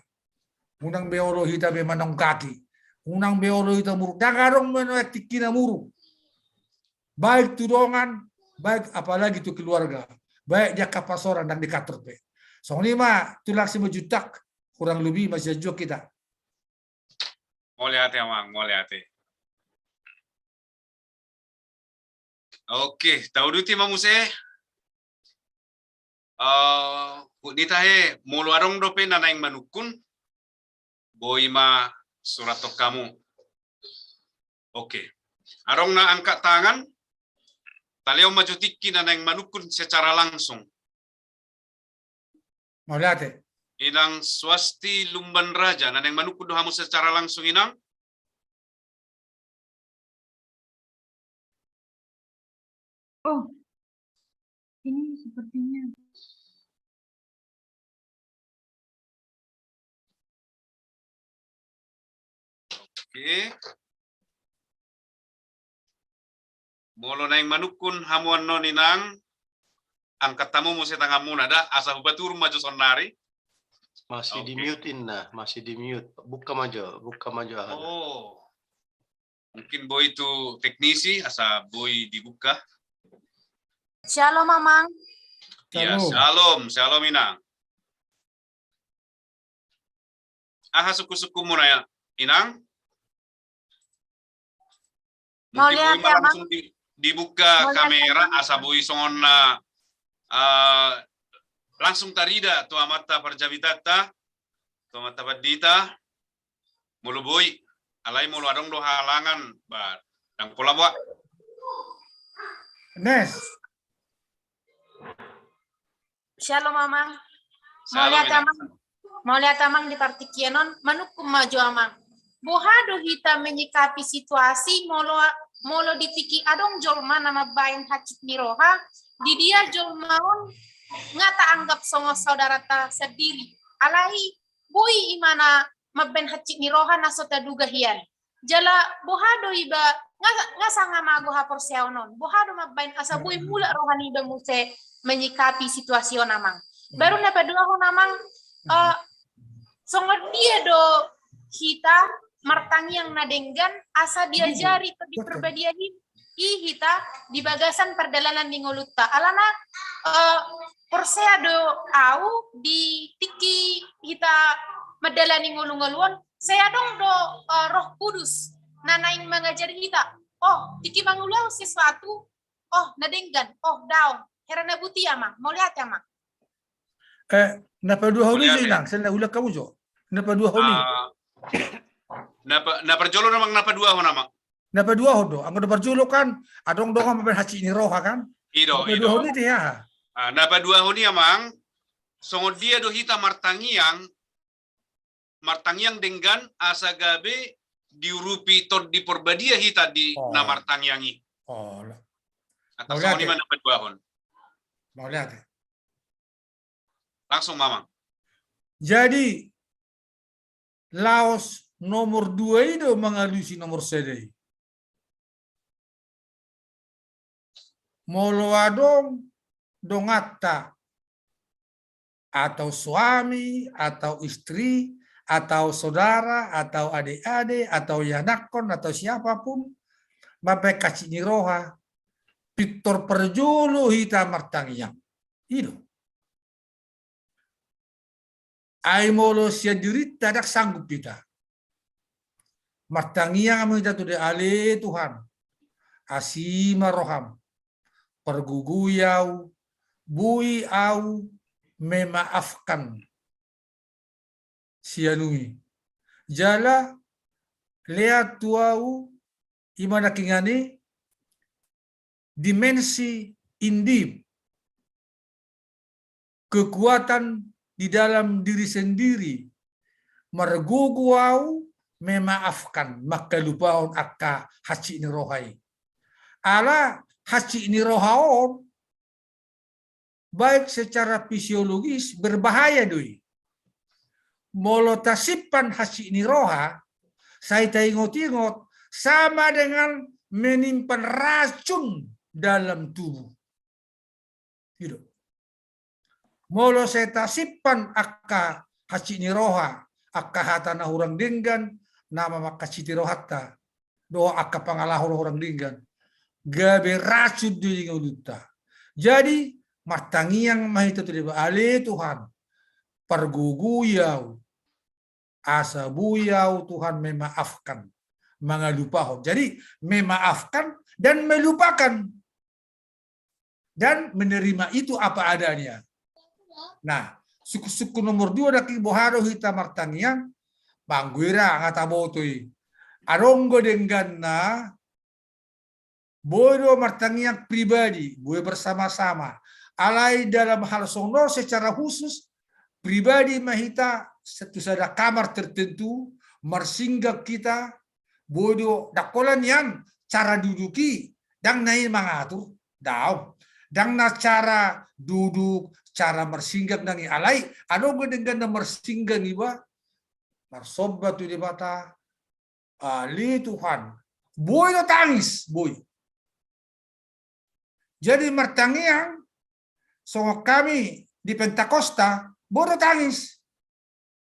Unang be olo hita be manongkaki. Unang be olo hita muruk. Ndang adong be nuaeng tingki na muruk. Baik tu dongan, baik apalagi tu keluarga. Baik di angka parsaoran, ndang di kantor pe. Songon i ma, tulang Simanjuntak, kurang lebih masih jauh kita. Mauliate, Amang, mauliate. Oke, tauduti ma muse. Eh, hut ni tahe, molo adong dope na naeng manungkun, boi ma surathon hamu. Oke. Adong na angkat tangan, talehon ma jo tingki na naeng manungkun secara langsung. Mauliate. Inang Swasti Lumban Raja, na naeng manungkun do hamu secara langsung, Inang? Oh, ini sepertinya. Oke. Molo naeng manungkun hamu annon, Inang, angkat hamu muse tanganmuna da, asa hupaturun ma jo saonnari. Masih di mute inna, masih di mute. Buka ma jo, buka ma jo aha. Oh. Mungkin boi tu teknisi, asa boi dibuka. Shalom, Amang. Iya, shalom, shalom, Inang. Aha sungkunsungkunmuna, Inang? Mungkin boi ma langsung di, dibuka kamera, asa boi songon na, eh, langsung tarida tu amanta parjamitanta, tu amanta pandita, molo boi, alai molo adong do halangan, ba, ndang pola boa. Nes. Shalom, Amang. Shalom, Inang. Mauliate, Amang. Mauliate, Amang, di partingkian on, manungkun ma jo, Amang. Boha do hita menyikapi situasi molo, molo di tingki adong jolma na mambaen hansit ni roha, di dia jolma on nga taanggap songon saudaranta sandiri. Alai, boi ibana mambaen hansit ni roha na so taduga hian. Jala boha do iba, nga, nga sanga mago haporseaon on. Boha do mambaen asa boi mulak roha niba muse menyikapi situasi on, Amang. Baru na paduahon, Amang, eh, songon dia do hita martangiang na denggan asa diajari Tondi Parbadia i hita di bagasan pardalanan ni ngolunta. Alana, eh, porsea do au di tingki hita mandalani ngolu-ngolu on, sai adong do, eh, Roh Kudus na naeng mangajari hita. Oh, tingki mangolu au sesuatu, oh, na denggan, oh, daong. Hera na buti, Amang, mauliate, Amang. Eh, na paduahon i jo, Inang, sai na ulak hamu jo. Na paduahon i. Ah, na pa-, na parjolo, Amang, na paduahon, Amang. Na paduahon do, anggo na parjolo kan, adong dongan mambaen hansit ni roha kan. I do, i do. Na paduahon i, aha? Ah, na paduahon i, Amang, songon dia do hita martangiang, martangiang denggan asa gabe diurupi Tondi Parbadia hita di na martangiang i. Oh. Atau songon i ma na paduahon. Mauliate. Langsung, Amang. Jadi, laos nomor dua i do mangalusi nomor sada i. Molo adong donganta, atau suami, atau istri, atau saudara, atau adik-adik, atau ianakhon, atau siapapun, mambaen hansit ni roha, pintor parjolo hita martangiang. I do. Ai molo sian dirinta ndang sanggup hita. Martangiang ma hita tu Debata, ale Tuhan, asi ma roham, pargogoi au, boi au memaafkan si anu i. Jala lehon tu au, i ma nangkiningan i, dimensi intim, kekuatan di dalam diri sendiri, margogo au memaafkan, mangkalupahon angka hansit ni roha i. Ala hansit ni roha on, baik secara fisiologis berbahaya do i. Molo tasimpan hansit ni roha, sai taingot-ingot, sama dengan menyimpan racun dalam tubuh. I do. Molo sai tasimpan angka hansit ni roha, angka hata na hurang denggan, na mamangkasiti rohanta, dohot angka pangalaho na hurang denggan, gabe racun do i di ngolunta. Jadi, martangiang ma hita tu Debata, ale Tuhan, pargogoi au, asa boi au Tuhan memaafkan, mangalupahon. Jadi, memaafkan dan melupakan. Dan menerima itu apa adanya. Nah, sungkun-sungkun nomor dua, daki boha do hita martangiang, pangguira nga taboto i. Adong do dengganna, boi do martangiang pribadi, boi bersama-sama. Alai dalam hal songon secara khusus, pribadi ma hita, satu sada kamar tertentu, marsinggang hita, boi do, ndang holan nian cara duduk i, ndang na i mangatur, daong. Ndang na cara duduk, cara marsinggang ndang i, alai, adong do dengganna marsinggang iba, marsomba tu Debata, ale Tuhan, boi do tangis, boi. Jadi martangiang, songon hami di Pentakosta, boi do tangis.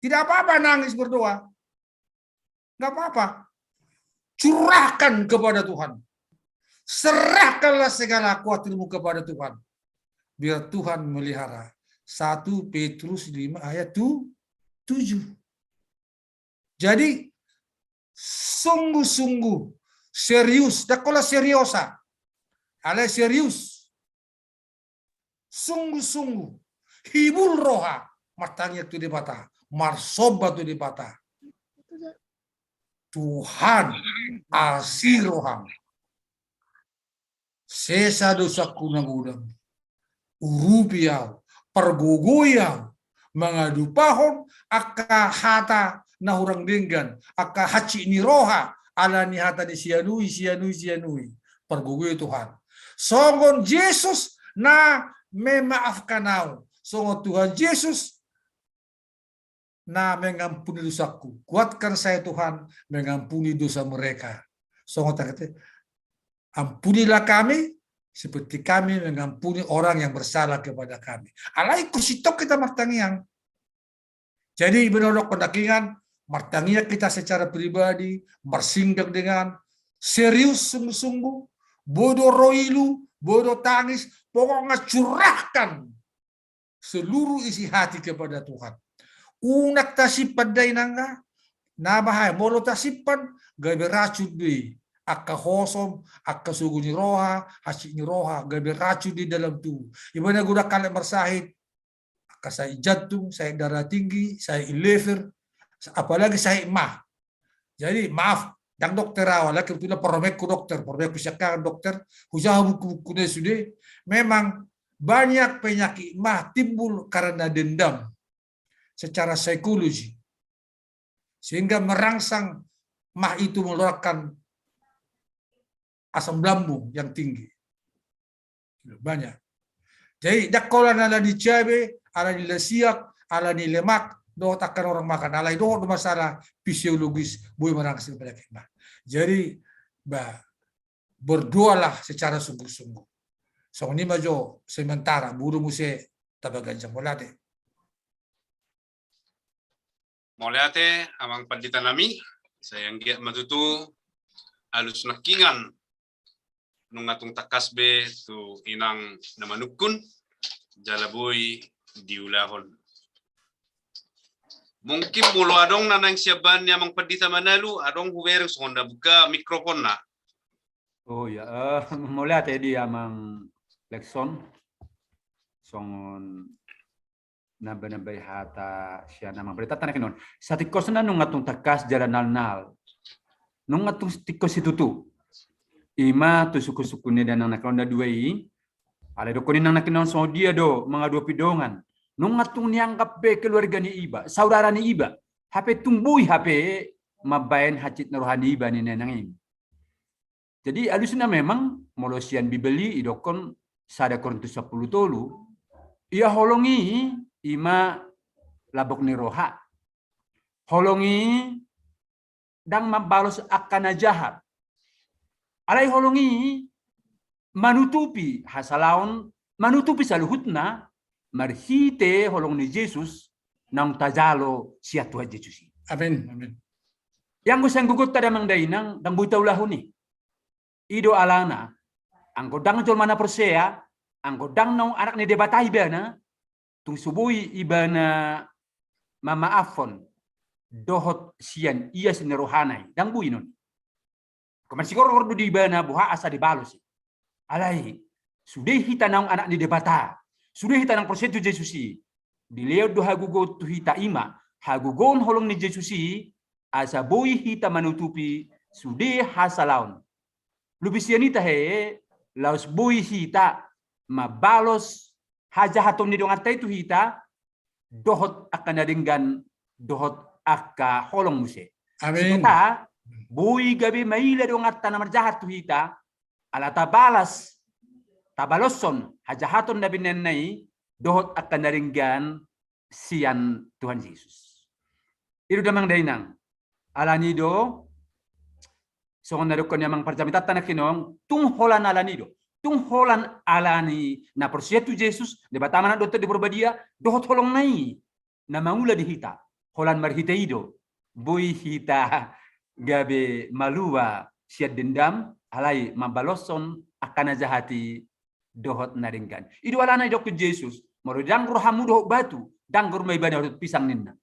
Tidak apa-apa nangis berdoa. Nggak apa-apa. Curahkan kepada Tuhan. Serahkanlah segala khawatirmu kepada Tuhan. Biar Tuhan melihara. Satu Petrus lima ayat tu-, tujuh. Jadi, sungguh-sungguh, serius, ndang holan seriosa. Alai serius. Sungguh-sungguh, hibul roha, martangiang tu Debata, marsomba tu Debata. Tuhan, asi roham. Sesa dosangku na godang. Urupi au, pargogoi au, mangalupahon angka hata na hurang denggan, angka hansit ni roha, ala ni hata ni si anu i, si anu i, si anu i. Pargogoi Tuhan. Songon Jesus na memaafkan au. Songon Tuhan Jesus na mengampuni dosangku. Kuatkan saya Tuhan mengampuni dosa mereka. Songon takete, ampunilah kami seperti kami mengampuni orang yang bersalah kepada kami. Alai ingkon sintong hita martangiang. Jadi, menurut pendakingan, martangiang hita secara pribadi, marsinggang dengan serius sungguh-sungguh, boi do ro ilu, boi do tangis, pokoknya curahkan seluruh isi hati kepada Tuhan. Unang tasimpan da i nangga, na bahaya, molo tasimpan, gabe racun do i. Angka hosom, angka sogo ni roha, hansit ni roha, gabe racun di dalam tubuh. Ibana godang halak marsahit, angka sahit jantung, sahit darah tinggi, sahit lever, apalagi sahit mah. Jadi, maaf, ndang dokter au, alai kebetulan parumaenku dokter, parumaenku siangkangan dokter, hujaha buku-bukuna sude, memang banyak penyakit mah timbul karena dendam secara psikologi. Sehingga merangsang mah itu mengeluarkan asam lambung yang tinggi. Banyak. Jadi, ndang holan ala ni cabe, ala ni lasiak, ala ni lemak, dohot angka na hurang makan. Alai dohot do masalah fisiologis, boi merangsang penyakit mah. Jadi, ba, berdoalah secara sungguh-sungguh. Songon i ma jo sementara, boru muse tabaganjang. Mauliate. Mauliate, amang pandita nami, sai anggiat ma tutu alus nangkingan nunga tung tangkas be tu inang na manungkun, jala boi diulahon. Mungkin molo adong na naeng siambahan ni amang pandita Manalu, adong hubereng songon na buka mikrofonna. Oh iya, eh, mauliate di amang Lexon. Songon namba-nambai hata sian amang pandita na nangkin on. Satingkosna nunga tung tangkas jala nalnal. Nunga tung tingkos situtu. Ima tu sungkun-sungkun ni inang nangkin on na dua i. Alai dokkon inang nangkin on songon dia do mangadopi dongan. Nunga tung nianggap be keluarga ni iba, saudara ni iba. Hape tung boi hape mambaen hansit ni roha ni iba ninna inang i. Jadi alusna memang molo sian Bibel i didokkon sada Korintus sampulu tolu, ia holong i ima lambok ni roha. Holong i ndang mambalos angka na jahat. Alai holong i manutupi hasalaon, manutupi saluhutna marhite holong ni Jesus naung tajalo sian Tuhan Jesus i. Amin, amin. Ianggo sian gogonta damang dainang, ndang boi taulahon i. I do alana, anggo ndang jolma na porsea, anggo ndang naung anak ni Debata ibana, tung so boi ibana mamaaphon dohot sian ias ni rohana i, ndang boi non. Marsigorgor do di ibana boha asa dibalos i. Alai, sude hita naung anak ni Debata, sude hita naung porsea tu Jesus i, dilehon do hagogoon tu hita, i ma hagogoon holong ni Jesus i, asa boi hita manutupi sude hasalaon. Lobi sian i tahe, laos boi hita mambalos hajahaton ni donganta i tu hita, dohot angka na denggan, dohot angka holong muse. Amin. Sipata, boi gabe maila donganta na marjahat tu hita, ala tabalas, tabaloshon hajahaton na binahenna i, dohot angka na denggan sian Tuhan Jesus. I do damang dainang. Alani do, songon na didok ni amang parjamitanta nangkining on, tung holan alani do. Tung holan alani na porsea tu Jesus, Debata ma na dohot Tondi Porbadia, dohot holongna i na mangula di hita. Holan marhite i do boi hita gabe malua sian dendam, alai mambaloshon angka na jahat i dohot na denggan. I do alana didok Jesus, molo ndang rohamu dohot batu, ndang gor ma ibana dohot pisang ninna.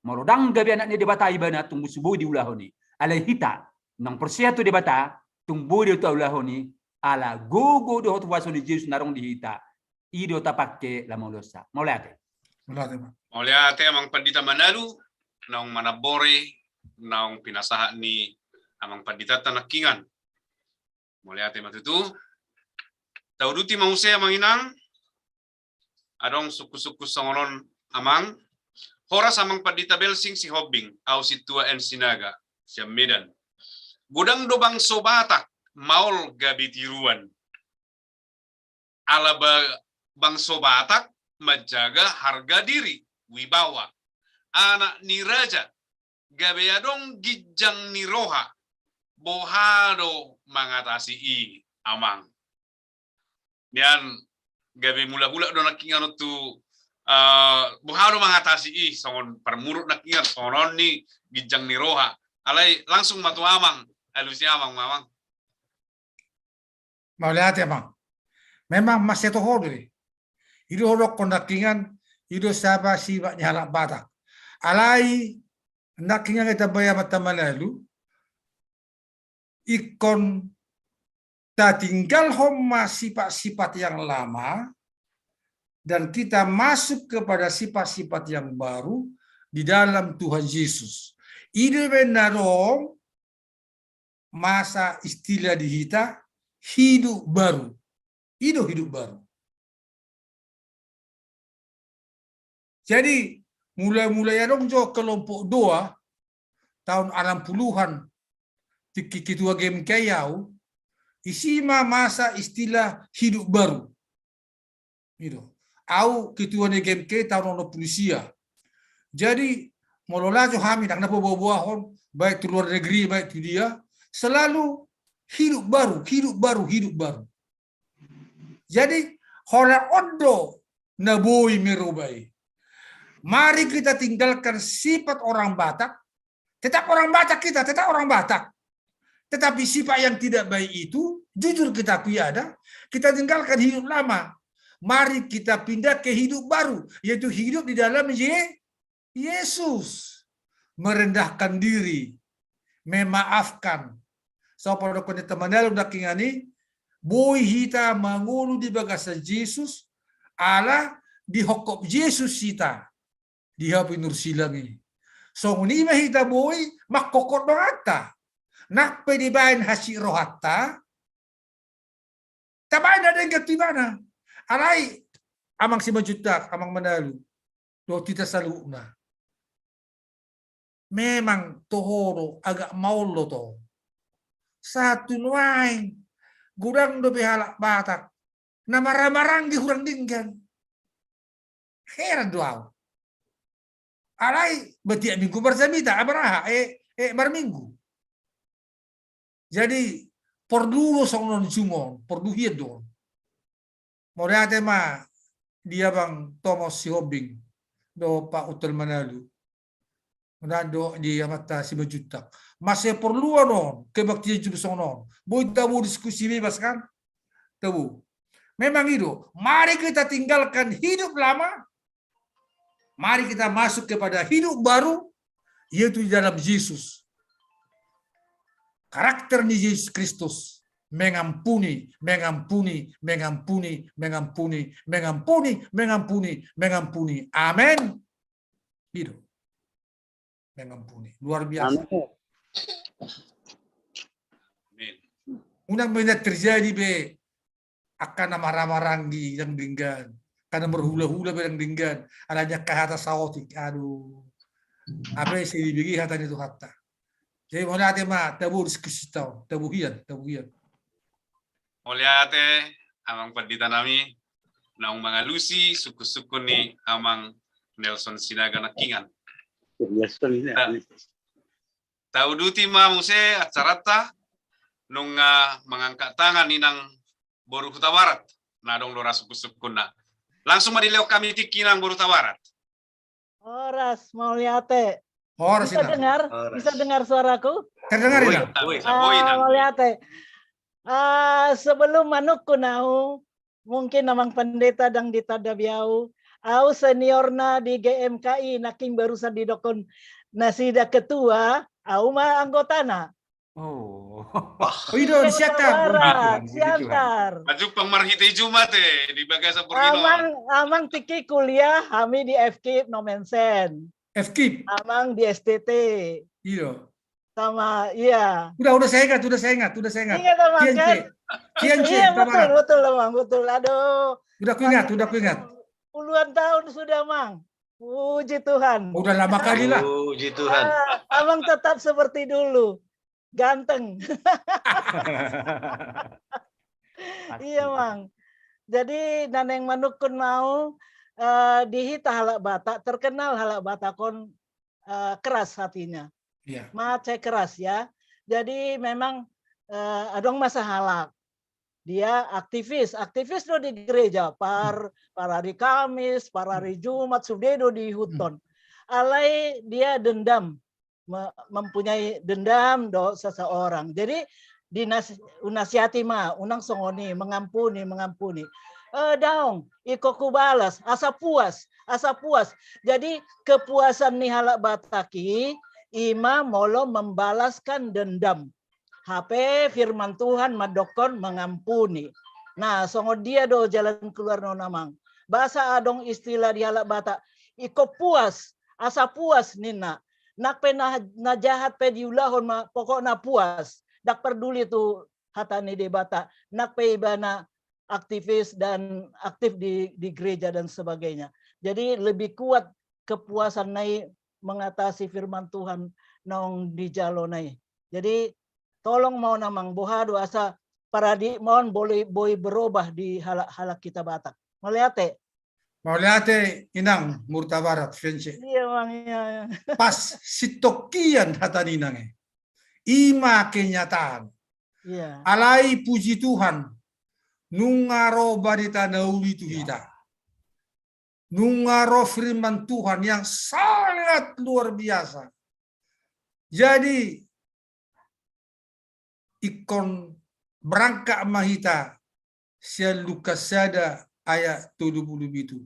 Molo ndang gabe anak ni Debata ibana, tung so boi diulahon i. Alai hita naung porsea tu Debata, tung boi do taulahon i, ala gogo dohot huaso ni Jesus na adong di hita. I do tapangke lam mauliate. Mauliate. Mauliate, Bang. Mauliate, Amang Pandita Manalu, naung manambori naung pinasahat ni Amang Panditanta nangkining on. Mauliate ma tutu. Tauduti ma muse, Amang Inang. Adong sungkun-sungkun songon on, Amang. Horas Amang Pandita Belsing Sihombing, au sintua N Sinaga, sian Medan. Godang do bangso Batak maol gabe tiruan. Ala ba-, bangso Batak manjaga harga diri, wibawa. Anak ni raja, gabe adong ginjang ni roha, boha do mangatasi i, Amang? Nian gabe mulak-mulak do nangkining on tu, eh, boha do mangatasi i, songon parmuruk nangkining on, songon on ni ginjang ni roha. Alai langsung ma tu Amang, alusi Amang ma, Amang. Mauliate, Amang. Memang mansai toho do i. I do hudokkon nangkining on, i do saba-, sifat ni halak Batak. Alai nangkining on, hita baen ma, Amanta Manalu, ingkon tatinggalhon ma sifat-sifat yang lama dan kita masuk kepada sifat-sifat yang baru di dalam Tuhan Yesus. I do umbahen na adong masa istilah di hita hidup baru. I do hidup baru. Jadi, mulai-mulai adong jo kelompok doa, tahun enam puluhan, tingki ketua G M K I au, isi ma masa istilah hidup baru. I do. Au ketua ni G M K tahun onom pulu sia. Jadi, molo laho hami, ndang na paboa-boahon, baik tu luar negeri, baik tu dia, selalu hidup baru, hidup baru, hidup baru. Jadi, holan on do na boi merubah i. Mari kita tinggalkan sifat orang Batak, tetap orang Batak kita, tetap orang Batak. Tetapi sifat yang tidak baik itu, jujur kita akui ada, kita tinggalkan hidup lama. Mari kita pindah ke hidup baru, yaitu hidup di dalam Ye-, Yesus. Merendahkan diri, memaafkan. Songon na nidok ni amanta Manalu nangkining on, boi hita mangolu di bagasan Jesus, ala dihophop Jesus hita di hau pinursilang i. Songon i ma hita boi manghophop donganta. Nang pe dibaen hansit rohanta, tabaen na denggan tu ibana. Alai, Amang Simanjuntak, Amang Manalu, dohot hita saluhutna, memang toho do, agak maol do toho. Sahat tu nuaeng, godang dope halak Batak na marhahamaranggi hurang denggan. Heran do au. Alai, ba tiap minggu marjamita, ah, marhaha, eh, eh, marminggu. Jadi, porlu do songon on, songon on, porlu hian do on. Mauliate ma di Amang Tomos Sihombing dohot Pak Utol Manalu. Nando di amanta Simanjuntak. Masa porlu anon, kebaktian jum songon on. Boi tabo diskusi bebas kan? Tabo. Memang i do, mari kita tinggalkan hidup lama, mari kita masuk kepada hidup baru, yaitu di dalam Yesus. Karakter ni Yesus Kristus mengampuni, mengampuni, mengampuni, mengampuni, mengampuni, mengampuni, mengampuni. Amen. I do. Mengampuni. Luar biasa. Amin. Amin. Unang ma terjadi be angka na marhahamaranggi ndang denggan, angka na marhulahula be ndang denggan, alani angka hata saotik. Aduh. Apa yang saya dibagi hata ni Tuhanta. Jadi mauliate ma, tabo diskusi tabo, tabo hian, tabo hian. Mauliate, Amang Pandita nami, naung mangalusi sungkun-sungkun ni Amang Nelson Sinaga nangkiningan. Nelson ini. Nah, tauduti ma muse acaranta, nunga mangangkat tangan inang boru Hutabarat. Na adong do ra sungkun-sungkunna. Langsung ma dilehon hami tingki inang boru Hutabarat. Horas, mauliate. Horas, bisa dengar? Bisa dengar suaraku? Terdengar, Inang. Boi, boi, ah, Inang. Mauliate. Ah, sebelum manungkun au, mungkin Amang Pandita ndang ditanda be au, au seniorna di G M K I, nangkin barusan didokkon nasida ketua, au ma anggotana. Oh. Oh, i do, di Siantar. Siantar. Jumpang marhite Jumat, eh, di bagasan portibi on. Amang, amang tingki kuliah, hami di F K I P Nomensen. F K I P. Amang di S T T. I do. Sama, iya. Udah, udah saya ingat, udah saya ingat, udah saya ingat. Ingat, Amang, kan? Kian C. Iya, betul, betul, Amang, betul. Aduh. Udah kuingat, udah kuingat. Puluhan tahun sudah, Mang. Puji Tuhan. Udah lama kali lah. Puji Tuhan. Ah, Amang tetap seperti dulu. Ganteng. Iya, Mang. Jadi, na naeng manungkun au, eh, di hita halak Batak, terkenal halak Batak on, eh, keras hatinya. Iya. Mace keras, ya. Jadi, memang, eh, adong ma sahalak. Dia aktivis, aktivis do di gereja, par, par hari Kamis, par hari Jumat, sude do diihuthon. Alai dia dendam, me-, mempunyai dendam do seseorang. Jadi, dinas-, unasihati ma, unang songon i, mengampuni, mengampuni. Eh, daong, ingkon hubalas, asa puas, asa puas. Jadi, kepuasan ni halak Batak i, i ma molo membalaskan dendam. Hape firman Tuhan mandokkon mengampuni. Nah, songon dia do jalan keluarna on, Amang? Boasa adong istilah di halak Batak, ingkon puas, asa puas ninna. Nang pe na, na jahat pe diulahon ma, pokokna puas. Ndang parduli tu hata ni Debata. Nang pe ibana aktivis dan aktif di, di gereja dan sebagainya. Jadi lebih kuat kepuasanna i mengatasi firman Tuhan naung dijalona i. Jadi tolong ma on, Amang, boha do asa paradigma on boi, boi berubah di halak, halak hita Batak. Mauliate. Mauliate, Inang, boru Hutabarat, Fiance. Iya, Mang, iya, iya. Pas sitongkian hata ni Inang i. I ma kenyataan. Iya. Alai puji Tuhan, nunga ro barita na uli tu hita. Nunga ro firman Tuhan yang sangat luar biasa. Jadi, ingkon berangkat ma hita sian Lukas sada ayat tolu pulu pitu.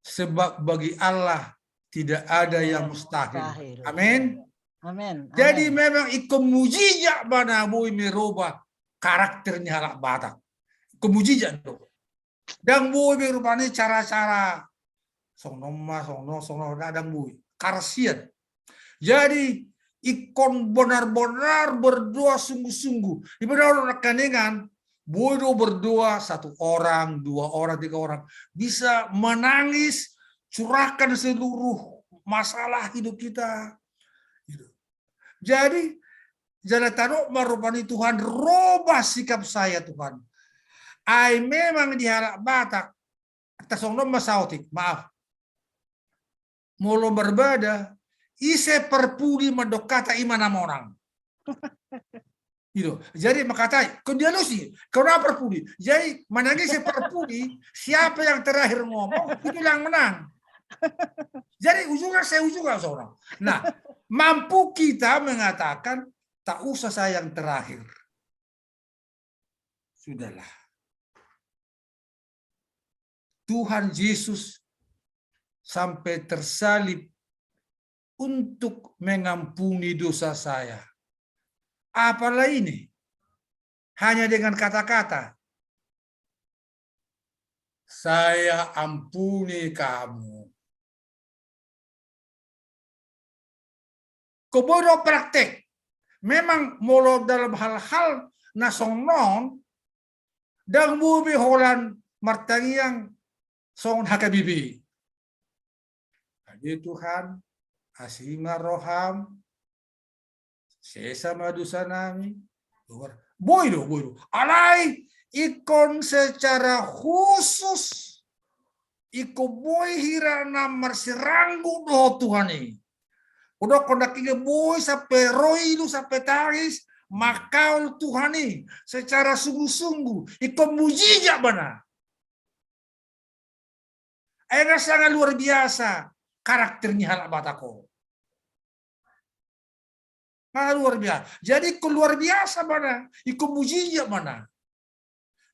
Sebab bagi Allah tidak ada yang mustahil. Amin. Amin. Jadi memang ingkon mujizat ma na boi merubah karakter ni halak Batak. Ingkon mujizat do. Ndang boi be rupani cara-cara songon on ma, songon on, songon on, ndang boi. Karsian. Jadi, ingkon benar-benar berdoa sungguh-sungguh. Ibarat orang nangkaningan, boi do berdoa satu orang, dua orang, tiga orang. Bisa menangis, curahkan seluruh masalah hidup kita. Gitu. Jadi, jala tadok ma rupani Tuhan, rubah sikap saya, Tuhan. Ai memang di halak Batak, tasongon ma saotik, maaf. Molo marbada, ise parpudi mandok hata i ma na monang. Gitu. Jadi mangkatai, kau dialusi, kau na parpudi. Jadi manang ise parpudi, siapa yang terakhir ngomong, itu yang menang. Jadi ujungnya saya ujungnya seorang. Nah, mampu kita mengatakan tak usah saya yang terakhir. Sudahlah. Tuhan Yesus sampai tersalib untuk mengampuni dosa saya. Apalah ini? Hanya dengan kata-kata, "Saya ampuni kamu." Ingkon boi do praktek. Memang molo dalam hal-hal na songon on, ndang boi be holan martangiang songon H K B P. Age Tuhan, asi ma roham, sesa ma dosa nami. Boi do, boi do. Alai ingkon secara khusus, ingkon boi hira na marsiranggut dohot Tuhan i. Udah kondaki boi sampai ro ilu sampai tangis, mangkaol Tuhan i secara sungguh-sungguh, ingkon mujizat bana. Ai na sangat luar biasa karakter ni halak Batak on. Nah, luar biasa. Jadi ingkon luar biasa bana, ingkon mujizat bana.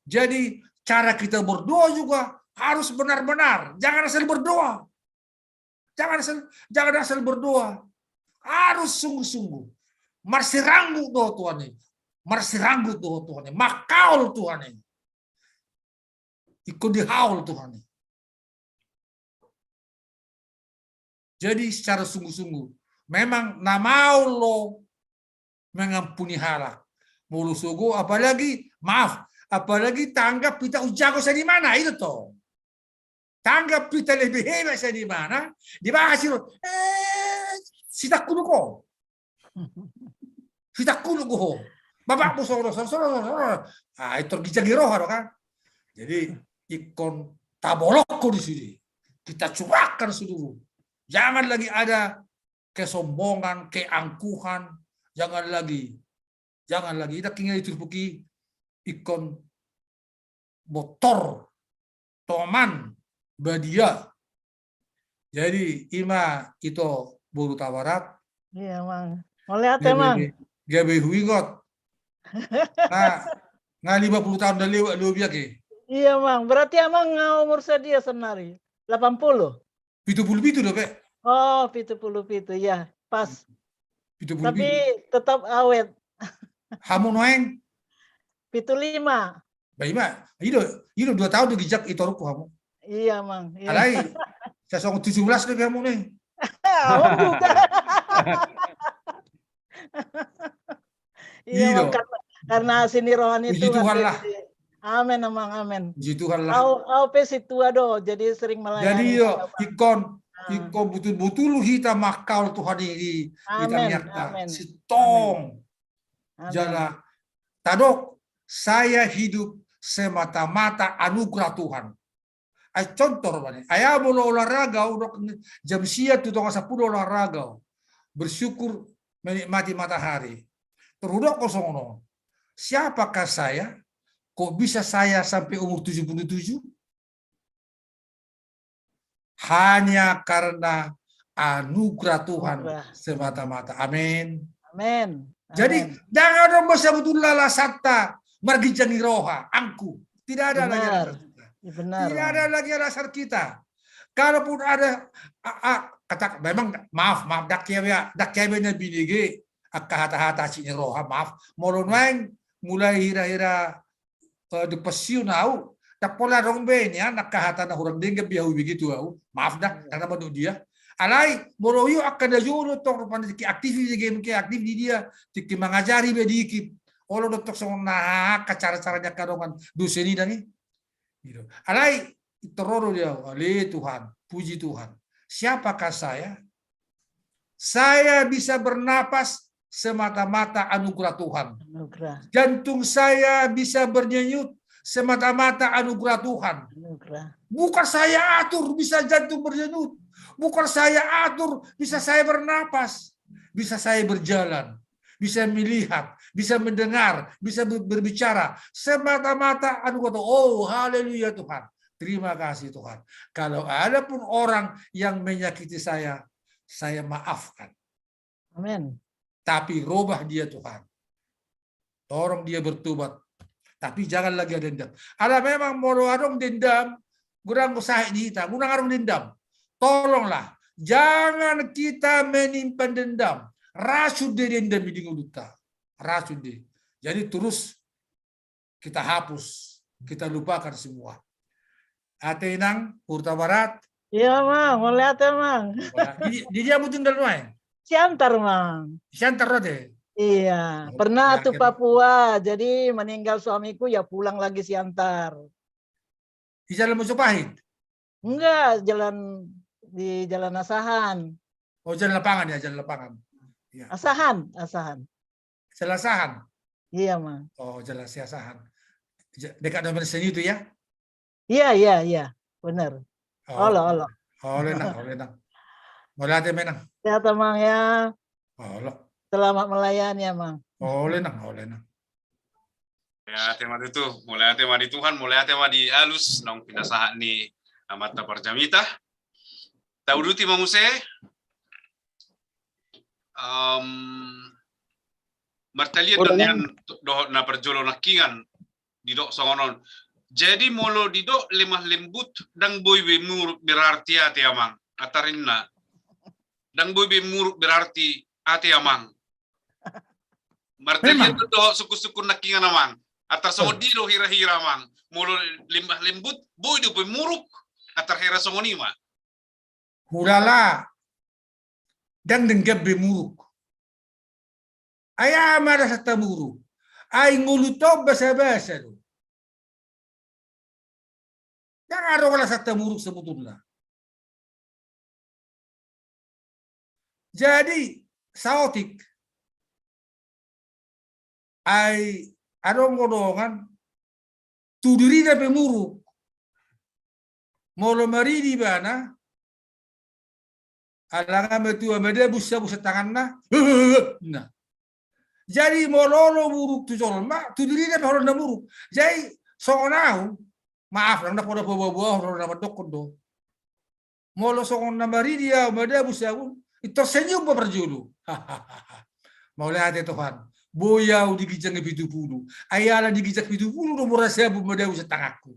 Jadi cara kita berdoa juga harus benar-benar. Jangan asal berdoa. Jangan asal, jangan asal berdoa. Harus sungguh-sungguh. Marsiranggut dohot Tuhan i. Marsiranggut dohot Tuhan i. Mangkaol Tuhan i. Ingkon dihaol Tuhan i. Jadi secara sungguh-sungguh. Memang na maol do mengampuni halak. Molo sogo, apalagi, maaf, apalagi tanggap hita umjago sian ibana, i do tong. Tanggap hita lebih hebat sian ibana, dibahen do, eh, sitangkuluk ho. Sitangkuluk ho. Bapak bos, soro, soro, soro, soro. Ah, itu ginjang ni roha do kan. Jadi, ingkon tabolongkon di sini. Kita curahkan seluruh. Jangan lagi ada kesombongan, keangkuhan, jangan lagi. Jangan lagi. Ida kinga itu puki ingkon botor, toman, badia. Jadi, ima ito boru Tabarat. Iya, Mang. Mauliate, Mang. Gabe huingot. Nah, nga lima puluh tahun dah lewat, lebih ya, Ki? Iya, Mang. Berarti Amang nga umur sadia sonari? Delapan puluh? Pitu puluh pitu dope. Oh, pitu puluh pitu, ya. Pas. Pitu puluh pitu. Tapi tetap awet. Hamu nuaeng? Pitu lima. Ba ima, i do, i do dua tahun do ginjang i torukku hamu. Iya, Mang. Iya. Alai, sasongon tujuh belas do hamu nuaeng. Amang juga. Iya, Mang, karena, karena asi ni roha ni Tuhan. Puji Tuhan lah. Amin, Amang, amin. Puji Tuhan lah. Au, au pe sintua do, jadi sering melayani. Jadi do, ingkon, ingkon betul-betul hita mangkaol Tuhan i di tangiangta. Amin. Sintong. Amin. Jala tadok, saya hidup semata-mata anugerah Tuhan. Ai contoh bani. Ai au molo olahraga, au dok jam sia tu tonga sampulu olahraga. Bersyukur menikmati matahari. Terus hudok kosong no. Siapakah saya? Kok bisa saya sampai umur tujuh puluh tujuh? Hanya karena anugerah Tuhan semata-mata. Amin. Amin. Jadi, jangan dong bersebut lasanta marginjang ni roha, angku. Tidak ada lagi alasan kita. Tidak ada lagi alasan kita. Kalaupun ada, a, a, kata, memang, maaf, maaf, ndang hea be, ndang hea be na binege angka hata-hata asi ni roha, maaf. Molo nuaeng mulai hira-hira, eh, di pensiun au, ndang pola adong be nian angka hata na hurang denggan be au begitu au. Maaf da, karena mandok dia. Alai, molo i angka na jolo tong rupani tingki aktif di game, tingki aktif di dia, tingki mangajari be di ikip. Olo do tong songon na angka cara-cara ni angka dongan dosen i dang i. Gitu. Alai, tor ro do dia, ale Tuhan, puji Tuhan. Siapakah saya? Saya bisa bernapas semata-mata anugerah Tuhan. Anugerah. Jantung saya bisa berdenyut semata-mata anugerah Tuhan. Anugerah. Bukan saya atur bisa jantung berdenyut. Bukan saya atur bisa saya bernapas. Bisa saya berjalan. Bisa melihat. Bisa mendengar. Bisa ber-, berbicara. Semata-mata anugerah Tuhan. Oh, haleluya Tuhan. Terima kasih Tuhan. Kalau ada pun orang yang menyakiti saya, saya maafkan. Amin. Tapi robah dia Tuhan. Tolong dia bertobat. Tapi jangan lagi ada dendam. Ala memang molo adong dendam, godang sahit di hita, godang adong dendam. Tolonglah, jangan kita menyimpan dendam. Ra sude dendam i di ngolunta. Ra sude. Jadi terus kita hapus, kita lupakan semua. Ate Inang, Hutabarat. Iya, Mang. Mauliate, Mang. Di, di dia mutin dal main. Siantar, Mang. Siantar, Rote. Iya, pernah tu Papua, jadi meninggal suamiku, ya pulang lagi Siantar. Di Jalan Mojopahit? Enggak, jalan, di Jalan Asahan. Oh, jalan lapangan ya, jalan lapangan. Ya. Asahan, Asahan. Jalan Asahan? Iya, Mang. Oh, jalan Asahan. Dekat dengan seni itu ya? Iya, iya, iya. Benar. Olo, olo. Olo, Nang, olo, Nang. Mauliate, Mang. Sehat, Mang, ya. Olo. Selamat melayani ya, Mang. Olo, Nang, olo, Nang. Mauliate ma di Tuhan, mauliate ma di Tuhan, mauliate ma di alus naung pinasahat ni amanta parjamita. Tauduti ma muse. Martalian do nian dohot na parjolo nangkiningan didok songon on. Jadi molo didok lemah lembut, ndang boi be muruk berarti ate, Amang. Atar ninna. Ndang boi be muruk berarti ate, Amang. Martalian do dohot sungkun-sungkun nangkiningan, Amang. Atar songon dia do hira-hira, Amang. Molo lemah lembut, boi do be muruk. Atar hira songon i ma. Hulala, ndang denggan be muruk. Ai aha ma alasan tamuruk? Ai ngolunta on basa-basa do. Ndang adong alasan tamuruk sebetulna. Jadi saotik, ai adong do dongan tu dirina pe muruk. Molo maridi ibana, ala nga matua madabus sabu sian tanganna. Nah. Jadi molo olo muruk tu jolma, tu dirina pe holan na muruk. Jadi songon ahu, maaf, ndang na pola paboa-boa holan na mandokkon do. Molo songon na maridi ahu madabus sabu, intor senyum ma parjolo. Mauliate Tuhan. Boi ahu di ginjang na pitu pulu. Ai ala di ginjang pitu pulu do mura sabun madabus sian tanganku.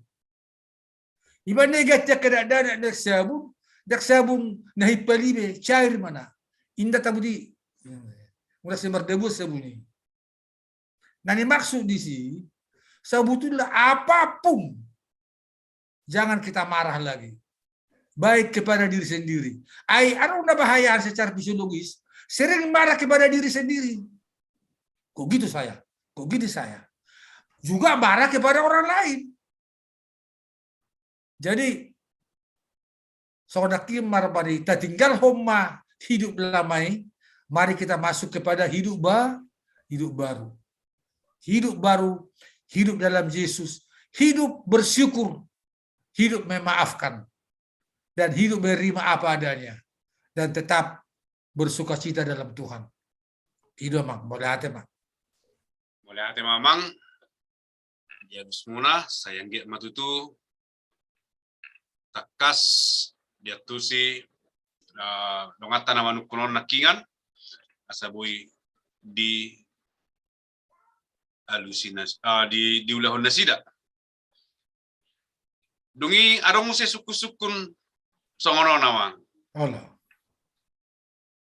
Iba na i ganti angka dakdanak na sabun, dak sabun na himpali be, cair ma na. Inda tabut i. Mura sai mardabus sabun i. Na nimaksud di si, sebetulna apapun, jangan kita marah lagi. Baik kepada diri sendiri. Ai adong na bahaya secara fisiologis, sering marah kepada diri sendiri. Kok gitu saya? Kok gitu saya? Juga marah kepada orang lain. Jadi songon nangkin marmari tatinggalhon ma hidup lama i, mari kita masuk kepada hidup ba, hidup baru. Hidup baru, hidup dalam Yesus, hidup bersyukur, hidup memaafkan, dan hidup menerima apa adanya, dan tetap bersukacita dalam Tuhan. I do, Amang, mauliate ma. Mauliate ma, Amang. Di alusmuna, sai anggiat ma tutu tangkas diantusi donganta na manungkun on nangkiningan, asa boi di alusi na, di, diulahon nasida. Dung i adong muse sungkun-sungkun songon on, Amang.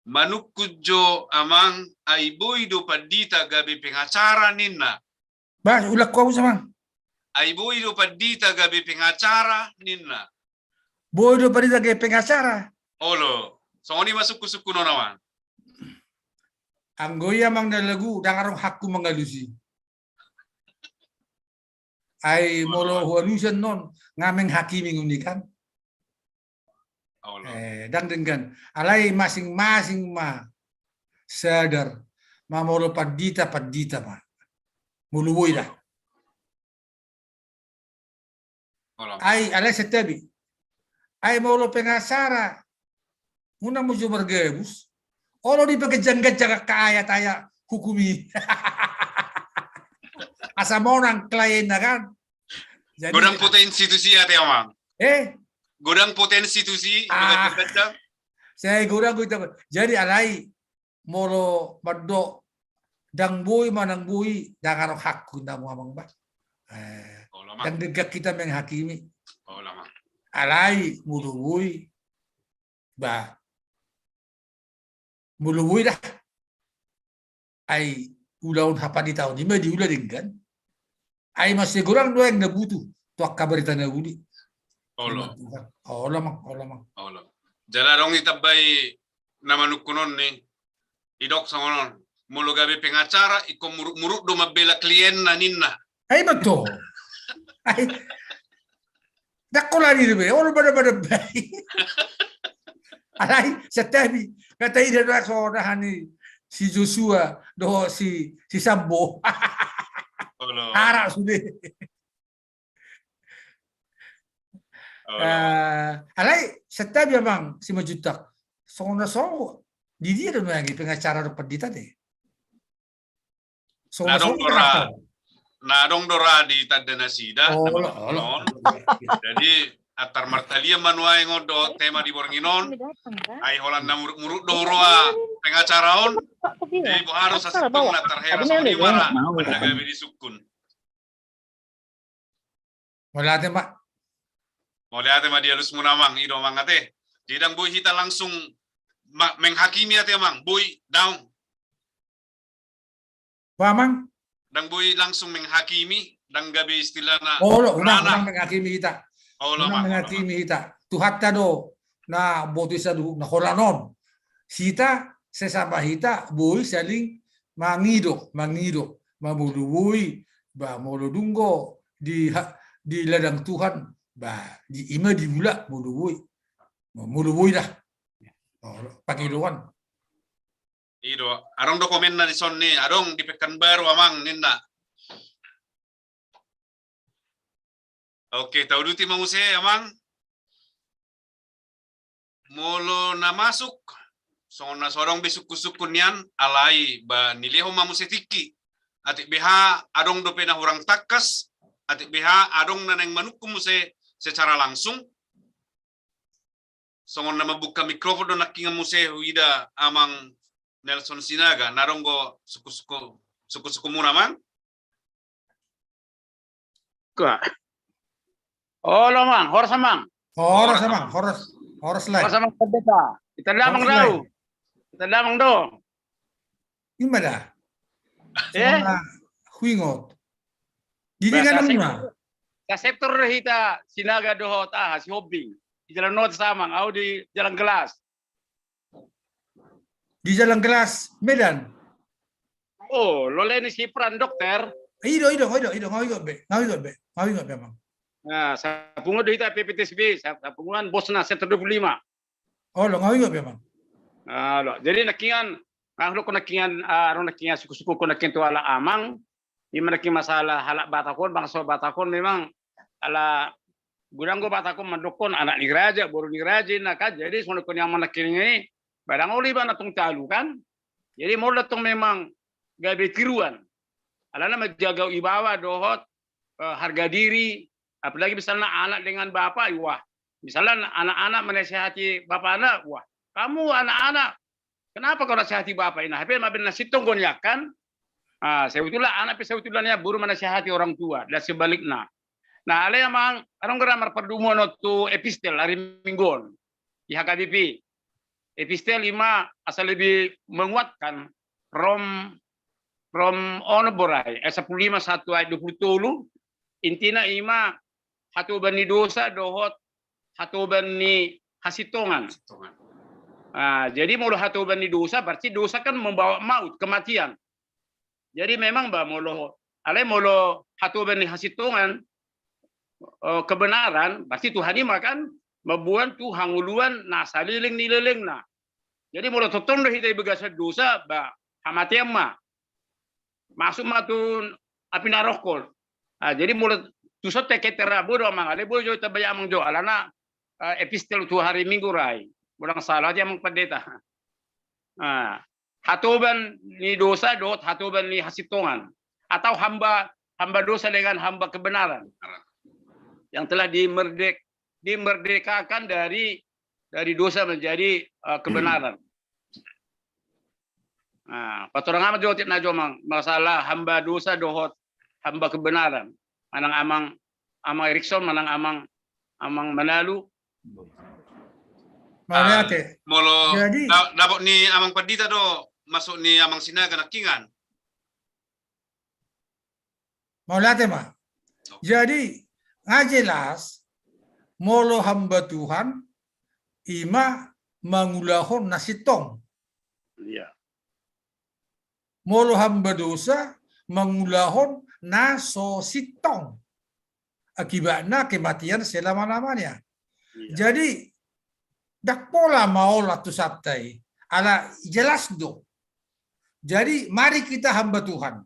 Manungkun jo, Amang, ai boi do pandita gabe pengacara ninna. Bah, ulang ho, Amang. Ai boi do pandita gabe pengacara ninna. Boi do pandita gabe pengacara. Olo, songon i ma sungkun-sungkun on, Amang. Anggo i, Amang, na lagu, ndang adong hakku mangalusi. Ai molo hualusi annon, nga menghakimi, ngoni kan. Eh, ndang denggan. Alai masing-masing ma sadar. Ma molo pandita, pandita ma. Molo boi da. Ai alai santabi. Ai molo pengacara, unang muse margabus. Olo dipaganjang-ganjang angka ayat-ayat hukum i. Asa monang klienna kan. Jadi, godang pote institusi ate, Amang. Eh? Godang pote institusi, ah, ibaca-baca. Sai godang, godang. Jadi alai molo mandok ndang boi, manang boi, ndang adong hakku, ndang, Amang, bah. Eh, olo, Amang. Ndang denggan hita menghakimi. Olo, Amang. Alai molo boi, bah, molo boi da. Ai ulaon hapanditaon i ma diula denggan. Ai mansai godang do aek na butuh tu angka barita na uli. Olo. Olo, Amang, olo, Amang. Olo. Jala adong ditambai na manungkun on ni, didok songon on. Molo gabe pengacara, ingkon muruk-muruk do mambela klienna ninna. Ai betul. Ai. Ndang holan i dope, olo, pada-pada baen. Alai santabi, nga taida do aek songon aha ni si Joshua dohot si, si Sambo. Olo. Arak sude. Olo. Ah, alai santabi, Amang Simanjuntak. Songon na so, di dia do nuaeng i pengacara dohot pandita ate? So, na adong do ra, na adong do ra ditanda nasida. Olo, olo. Jadi antar martalian ma nuaeng on dohot tema di borngin on. Ai holan na muruk-muruk do huroha pengacara on. Jadi boha do sasintongna, tarhela songon i ma ra, asa gabe disungkun. Mauliate ma. Mauliate ma di alusmuna, Amang. I do, Amang, ate. Jadi ndang boi hita langsung ma-, menghakimi ate, Amang. Boi, daong. Bah, Amang? Ndang boi langsung menghakimi, ndang gabe istilahna. Olo, unang, unang menghakimi hita. Olo, unang menghakimi hita. Tuhanta do na boto i saluhutna, holan on. Hita, sesama hita, boi saling mangido, mangido. Molo boi, bah, molo dung do di ha-, di ladang Tuhan, bah, di, i ma diula molo boi. Molo boi da. Olo, pangidoan. I do, adong do komenna dison ni, adong di Pekanbaru, Amang, ninna. Oke, tauduti ma muse, Amang. Molo na masuk, songon na so adong be sungkun-sungkun nian, alai ba nilehon ma muse tingki. Atik beha adong dope na hurang tangkas, atik beha adong na naeng manungkun muse secara langsung. Songon na mambuka mikrofon do nangkiningan muse huida Amang Nelson Sinaga, na adong do sungkun-sungkun, sungkun-sungkunmuna, Amang? Ka. Olo, Amang, horas, Amang. Horas, Amang, horas, horas, Lae. Horas, Amang Pandita. Hita damang do. Hita damang do. I ma da. Eh? Songon na huingot. Di dia, ba, na sa-, muna. Sasektor do hita, Sinaga dohot aha, Sihombing. Di Jalan Otas, Amang, au di Jalan Gelas. Di Jalan Gelas, Medan. Oh, lole ni si Pran, dokter. I do, i do, i do, i do, nga huingot be, nga huingot be, nga huingot be, Amang. Nah, sapungu do hita P P T S B, sa-, sapunguan bosna sektor dua puluh lima. Olo, nga huingot be, Amang. Olo, jadi nangkiningan, nga adong nangkiningan, ah, adong nangkiningan sungkun-sungkun nangkiningan tu halak Amang, i ma nangkiningan masalah halak Batak on, bangso Batak on memang ala godang do Batak on mandokkon anak ni raja, boru ni raja, inna kan. Jadi songon nangkiningan nangkiningan i, ba ndang olo iba na tong talu kan. Jadi molo tong memang gabe tiruan. Alana manjaga wibawa dohot, eh, harga diri, apalagi misalna anak dengan bapak, wah. Misalna anak-anak menasihati bapakna, wah, kamu anak-anak, kenapa kau nasihati bapak ini? Hape ma baen na sintong do nian kan? Ah, sebetulna anak pe sebetulna boru menasihati orang tua, dan sebaliknya. Nah, alai Amang, adong do ra marpardomuan on tu epistel ari Minggu on di H K B P. Epistel i ma asa lebih menguatkan. Rom, Rom onom borai, eh, sapuluh lima satu ayat dua puluh tolu, intina i ma hatoban ni dosa dohot hatoban ni hasintongan. Hasintongan. Ah, jadi molo hatoban ni dosa, berarti dosa kan membawa maut, kematian. Jadi memang ba molo, alai molo hatoban ni hasintongan, eh, kebenaran, berarti Tuhan i ma kan mamboan tu hangoluan na saleleng ni lelengna. Jadi molo tongtong do hita di bagasan dosa, ba hamatean ma. Masuk ma tu api narokko. Ah, jadi molo tuson tek-, tera bodo Amang, alai boi jo hita baen Amang jo, alana, eh, epistel tu hari Minggu ra i. Molo ndang salah aja Amang Pandita. Ah, hatoban ni dosa dohot hatoban ni hasintongan. Atau hamba, hamba dosa dengan hamba kebenaran. yang telah dimerdek-, dimerdekakan dari, dari dosa menjadi, eh, kebenaran. Nah, patorang ma jo otik na jo, Amang, masalah hamba dosa dohot hamba kebenaran. Manang Amang, Amang Erikson, manang Amang, Amang Manalu. Mauliate. Ah, molo jadi, da-, dapot ni Amang Pandita do masuk ni Amang Sinaga nangkiningan. Mauliate ma. Oke. Jadi, nga jelas, molo hamba Tuhan, ima mangulahon na sintong. Iya. Molo hamba dosa, mangulahon na so sintong. Akibatna kematian selama-lamanya. Iya. Jadi, ndang pola maol tu santai. Ala jelas do. Jadi, mari kita hamba Tuhan.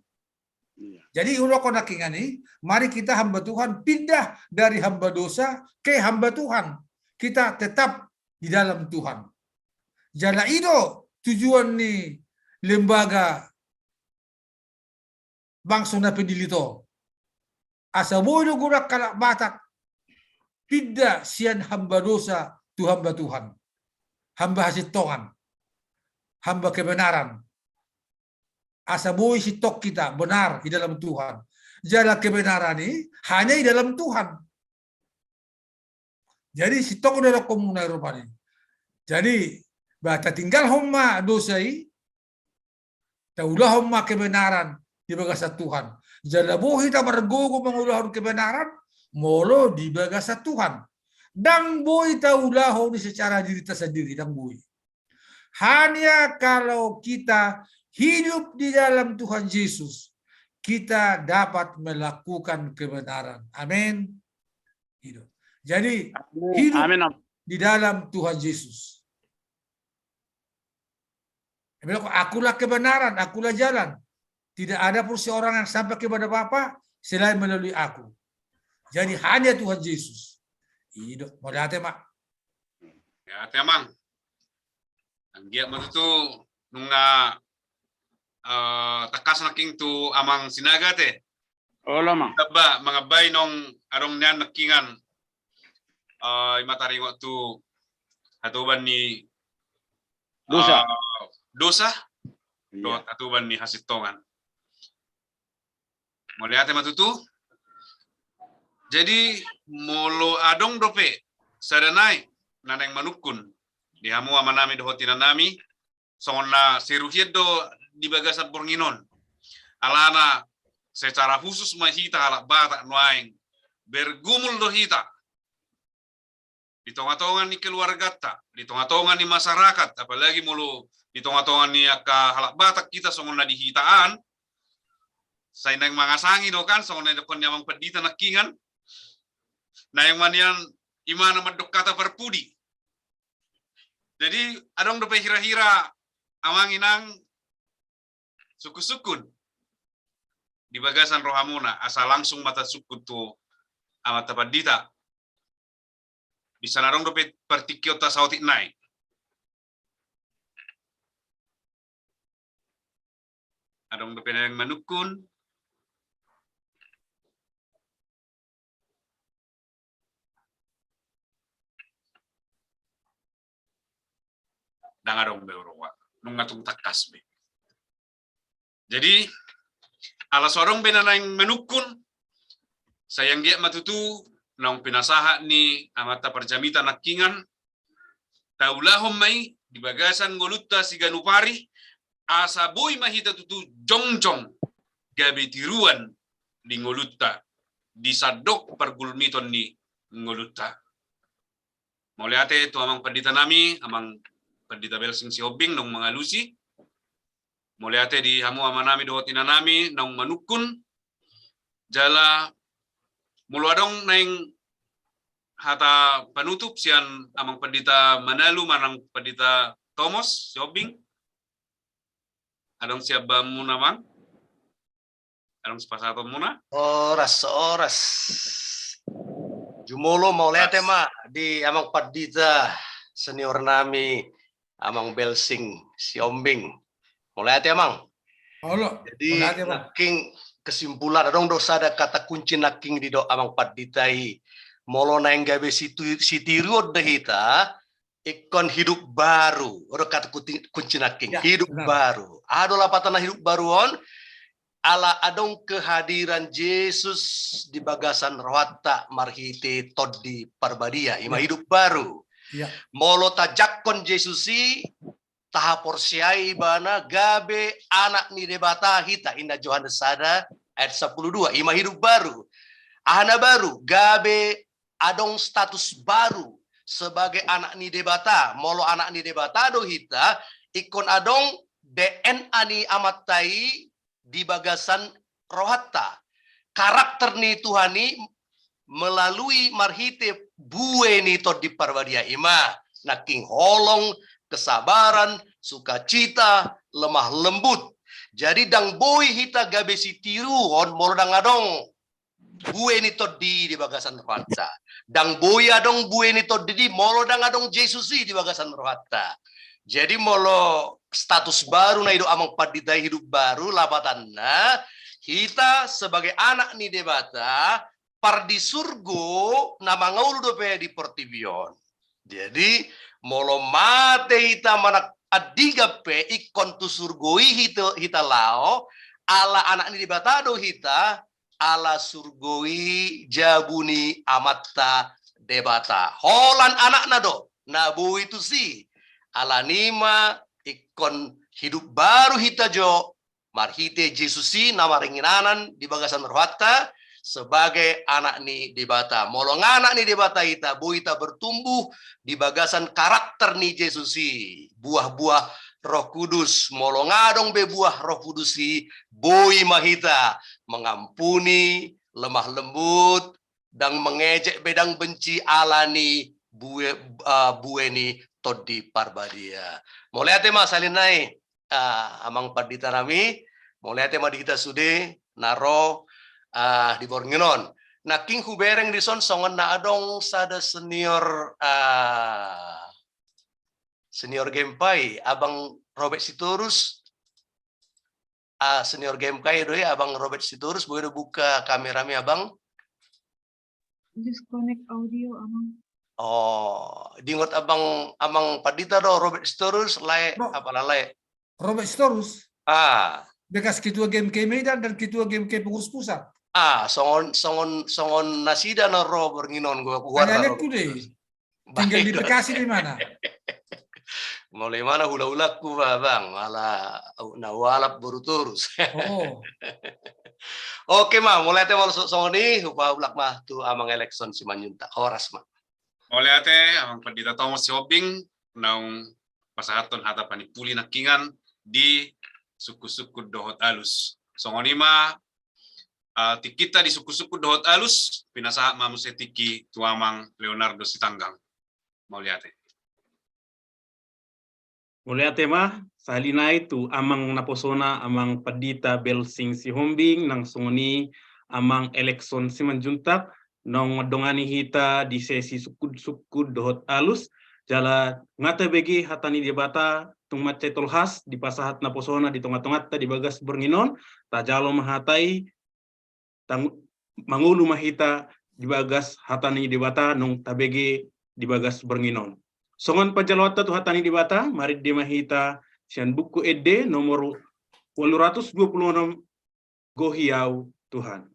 Iya. Jadi, ulakkon nangkiningan i, mari kita hamba Tuhan pindah dari hamba dosa ke hamba Tuhan. Kita tetap di dalam Tuhan. Jala i do tujuan ni lembaga Bangso na Pinillit on. Asa boi do godang halak Batak pindah sian hamba dosa tu hamba Tuhan. Hamba hasintongan. Hamba kebenaran. Asa boi sintong hita benar di dalam Tuhan. Jala kebenaran i hanya di dalam Tuhan. Jadi, sintong do dohononmuna i rupani. Jadi, ba tatinggalhon ma dosa i, taulahon ma kebenaran di bagasan Tuhan. Jala boi hita margogo mangulahon kebenaran, molo di bagasan Tuhan. Ndang boi taulahon i secara dirita sandiri, ndang boi. Hanya kalau kita hidup di dalam Tuhan Yesus, kita dapat melakukan kebenaran. Amin. Gitu. Jadi, amin, hidup, amin, Om, di dalam Tuhan Yesus. Dia bilang, "Akulah kebenaran, akulah jalan. Tidak ada pun seorang yang sampai kepada Bapa selain melalui aku." Jadi, hanya Tuhan Yesus. Gitu. Mauliate ma. Mauliate, Amang. Anggiat ma tutu nunga, eh, tangkas nangkin tu Amang Sinaga te. Olo, Amang. Tamba, mangambai naung adong nian nangkiningan, eh, ima taringot tu hatoban ni dosa. Eh, dosa. Iya. Dohot hatoban ni hasintongan. Mauliate ma tutu. Jadi, molo adong dope sada nai na naeng manungkun di hamu amanami dohot inanami, songon na seru hian do di bagasan borngin on. Alana secara khusus ma hita halak Batak nuaeng bergumul do hita di tongatonga ni keluarganta, di tongatonga ni masyarakat, apalagi molo di tongatonga ni angka halak Batak hita songon na di hita an, sai naeng mangasangi do kan, songon na didokkon ni Amang Pandita nangkiningan, naeng ma nian imana mandok hata parpudi. Jadi, adong dope hira-hira Amang Inang sungkun-sungkun di bagasan rohamuna, asa langsung ma tasungkun tu Amanta Pandita. Bisa na adong dope partingkionta saotik nai. Adong dope na naeng manungkun. Ndang adong be, ro, nunga tung tangkas be. Jadi, ala so adong be na naeng manungkun, sai anggiat ma tutu naung pinasahat ni Amanta Parjamita nangkiningan, taulahon ma i di bagasan ngolunta siganup ari, asa boi ma hita tutu jongjong gabe tiruan di ngolunta, di sandok pargulmiton ni ngolunta. Mauliate tu Amang Pandita nami, Amang Pandita Belsing Sihombing, naung mangalusi. Mauliate di hamu amanami dohot inanami naung manungkun. Jala molo adong naeng hata panutup sian Amang Pandita Manalu manang Pandita Tomos Sihombing, adong sian bahanmuna, Amang? Adong sipasahatonmuna? Horas, horas. Jumolo, mauliate ma di Amang Pandita senior nami, Amang Belsing Sihombing. Mauliate, Amang. Olo, jadi, mauliate, Amang. Nangkin kesimpulan, adong do sada kata kunci nangkin didok Amang Pandita i, Molo naeng gabe situ-, sitiruon do hita, ingkon hidup baru. Ro kata kunci, kunci nangkin. Ya, hidup benar. Baru. Aha do lapatanna hidup baru on? Ala adong kehadiran Jesus di bagasan rohanta marhite Tondi Parbadia. Ima, ya, hidup baru. Ya. Molo tajangkon Jesus i, tahaporseai ibana gabe anak ni Debata hita, inna Johannes sada ayat sampulu dua, ima hidup baru. Aha na baru? Gabe adong status baru sebagai anak ni Debata. Molo anak ni Debata do hita, ingkon adong D N A ni Amanta i di bagasan rohanta. Karakter ni Tuhan i melalui marhite bue ni Tondi Parbadia, ima nangkin holong, kesabaran, sukacita, lemah lembut. Jadi ndang boi hita gabe sitiruon molo ndang adong bue ni Tondi di bagasan rohanta. Ndang boi adong bue ni Tondi i molo ndang adong Jesus i di bagasan rohanta. Jadi molo status baru na nidok amang pandita i, hidup baru, lapatanna hita sebagai anak ni Debata, pardisurgo na mangolu dope di portibi on. Jadi molo mate hita manang andigan pe, ingkon tu surgo i hita, hita laho, ala anak ni Debata do hita, ala surgo i jabu ni Amanta Debata. Holan anakna do na boi tusi. Alani i ma ingkon hidup baru hita jo marhite Jesus i na maringanan di bagasan rohanta sebagai anak ni Debata. Molo nga anak ni Debata hita, boi hita bertumbuh di bagasan karakter ni Jesus i, buah-buah Roh Kudus. Molo nga adong be buah Roh Kudus i, boi ma hita mengampuni, lemah lembut, ndang mengejek be ndang benci, alani bue, eh, bue ni Tondi Parbadia. Mauliate ma sahali nai, eh, amang pandita nami, mauliate ma di hita sude na ro, eh, di borngin on. Nangkin hubereng dison songon na adong sada senior, eh, senior GMK i, Abang Robert Sitorus. Ah, senior GMK i do i, Abang Robert Sitorus, boi do buka kamerami, Abang? Disconnect audio, Amang. Oh, diingot Abang, Amang Pandita do Robert Sitorus, lae, Ro-, apa lae? Robert Sitorus? Ah. Bekas ketua GMK Medan dan ketua GMK Pengurus Pusat. Ah, songon, songon, songon nasida na ro borngin on, gua, gua. Tanya lihat ku deh. Tinggal di Bekasi di mana? Molo i ma na hula-hulaku, Bang, ala na hualap boru Torus. Oh. Oke ma, molo ate molo so-, songon i, hupaulak ma tu Amang Elekson Simanjuntak. Horas ma. Molo ate, Amang Pandita Tomos Sihombing, naung pasahathon hata panimpuli nangkiningan di sungkun-sungkun dohot alus. Songon i ma, ah, tingkinta di sungkun-sungkun dohot alus, pinasahat ma muse tingki tu Amang Leonardo Sitanggang. Mauliate. Mauliate ma, sahali nai tu Amang naposona, Amang Pandita Belsing Sihombing, nang songon i Amang Elekson Simanjuntak, naung mandongani hita di sesi sungkun-sungkun dohot alus, jala nga tabege hata ni Debata, tung mansai tolhas dipasahat naposona di tonga-tonganta di bagas borngin on, tajalo ma hata i, tang-, mangolu ma hita di bagas hata ni Debata naung tabege di bagas borngin on. Songon panjaloanta tu hata ni Debata, marende ma hita sian Buku Ende nomor ualu ratus dua pulu onom, Gohi Au Tuhan.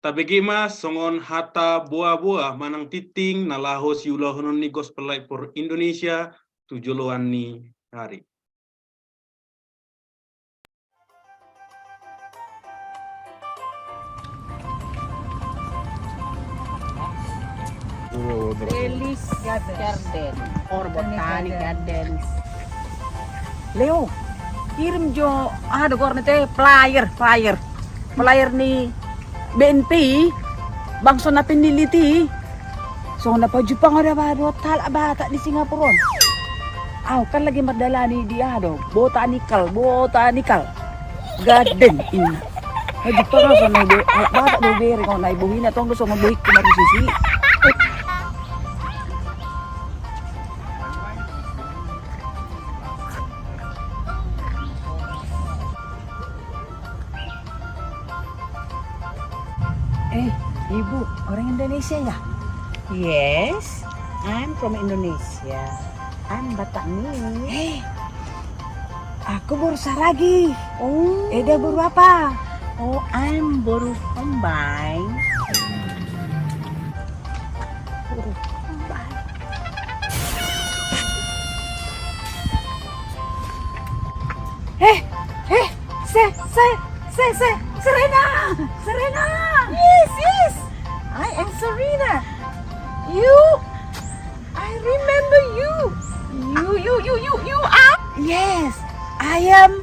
Tabege ma songon hata boaboa manang tingting na laho siulahonon ni Gospel Light for Indonesia tu joloan ni ari. Relish Garden or Botanic Gardens. Leo, kirim jo, aha do goarna ate, flyer, flyer. Flyer ni B N P, bangso na pinillit i. Songon na pajumpang au da ba dohot halak Batak di Singapura on. Au kan lagi mardalani di, aha do, Botanical, Botanical Garden inna. Pajumpang au songon na ibo-, halak Batak do hubereng on, na ibohina tong do songon bohingku marhusisi. Eh, Ibu, orang Indonesia ya? Yes, I'm from Indonesia. I'm Batak ni. Eh, aku boru Saragi. Oh. Eda boru apa? Oh, I'm boru Hombai. Boru Hombai. Eh, eh, Se, Se, Se, Se, Serena! Serena! Yes, yes! I am Serena! You, I remember you! You, you, you, you, you are? Yes, I am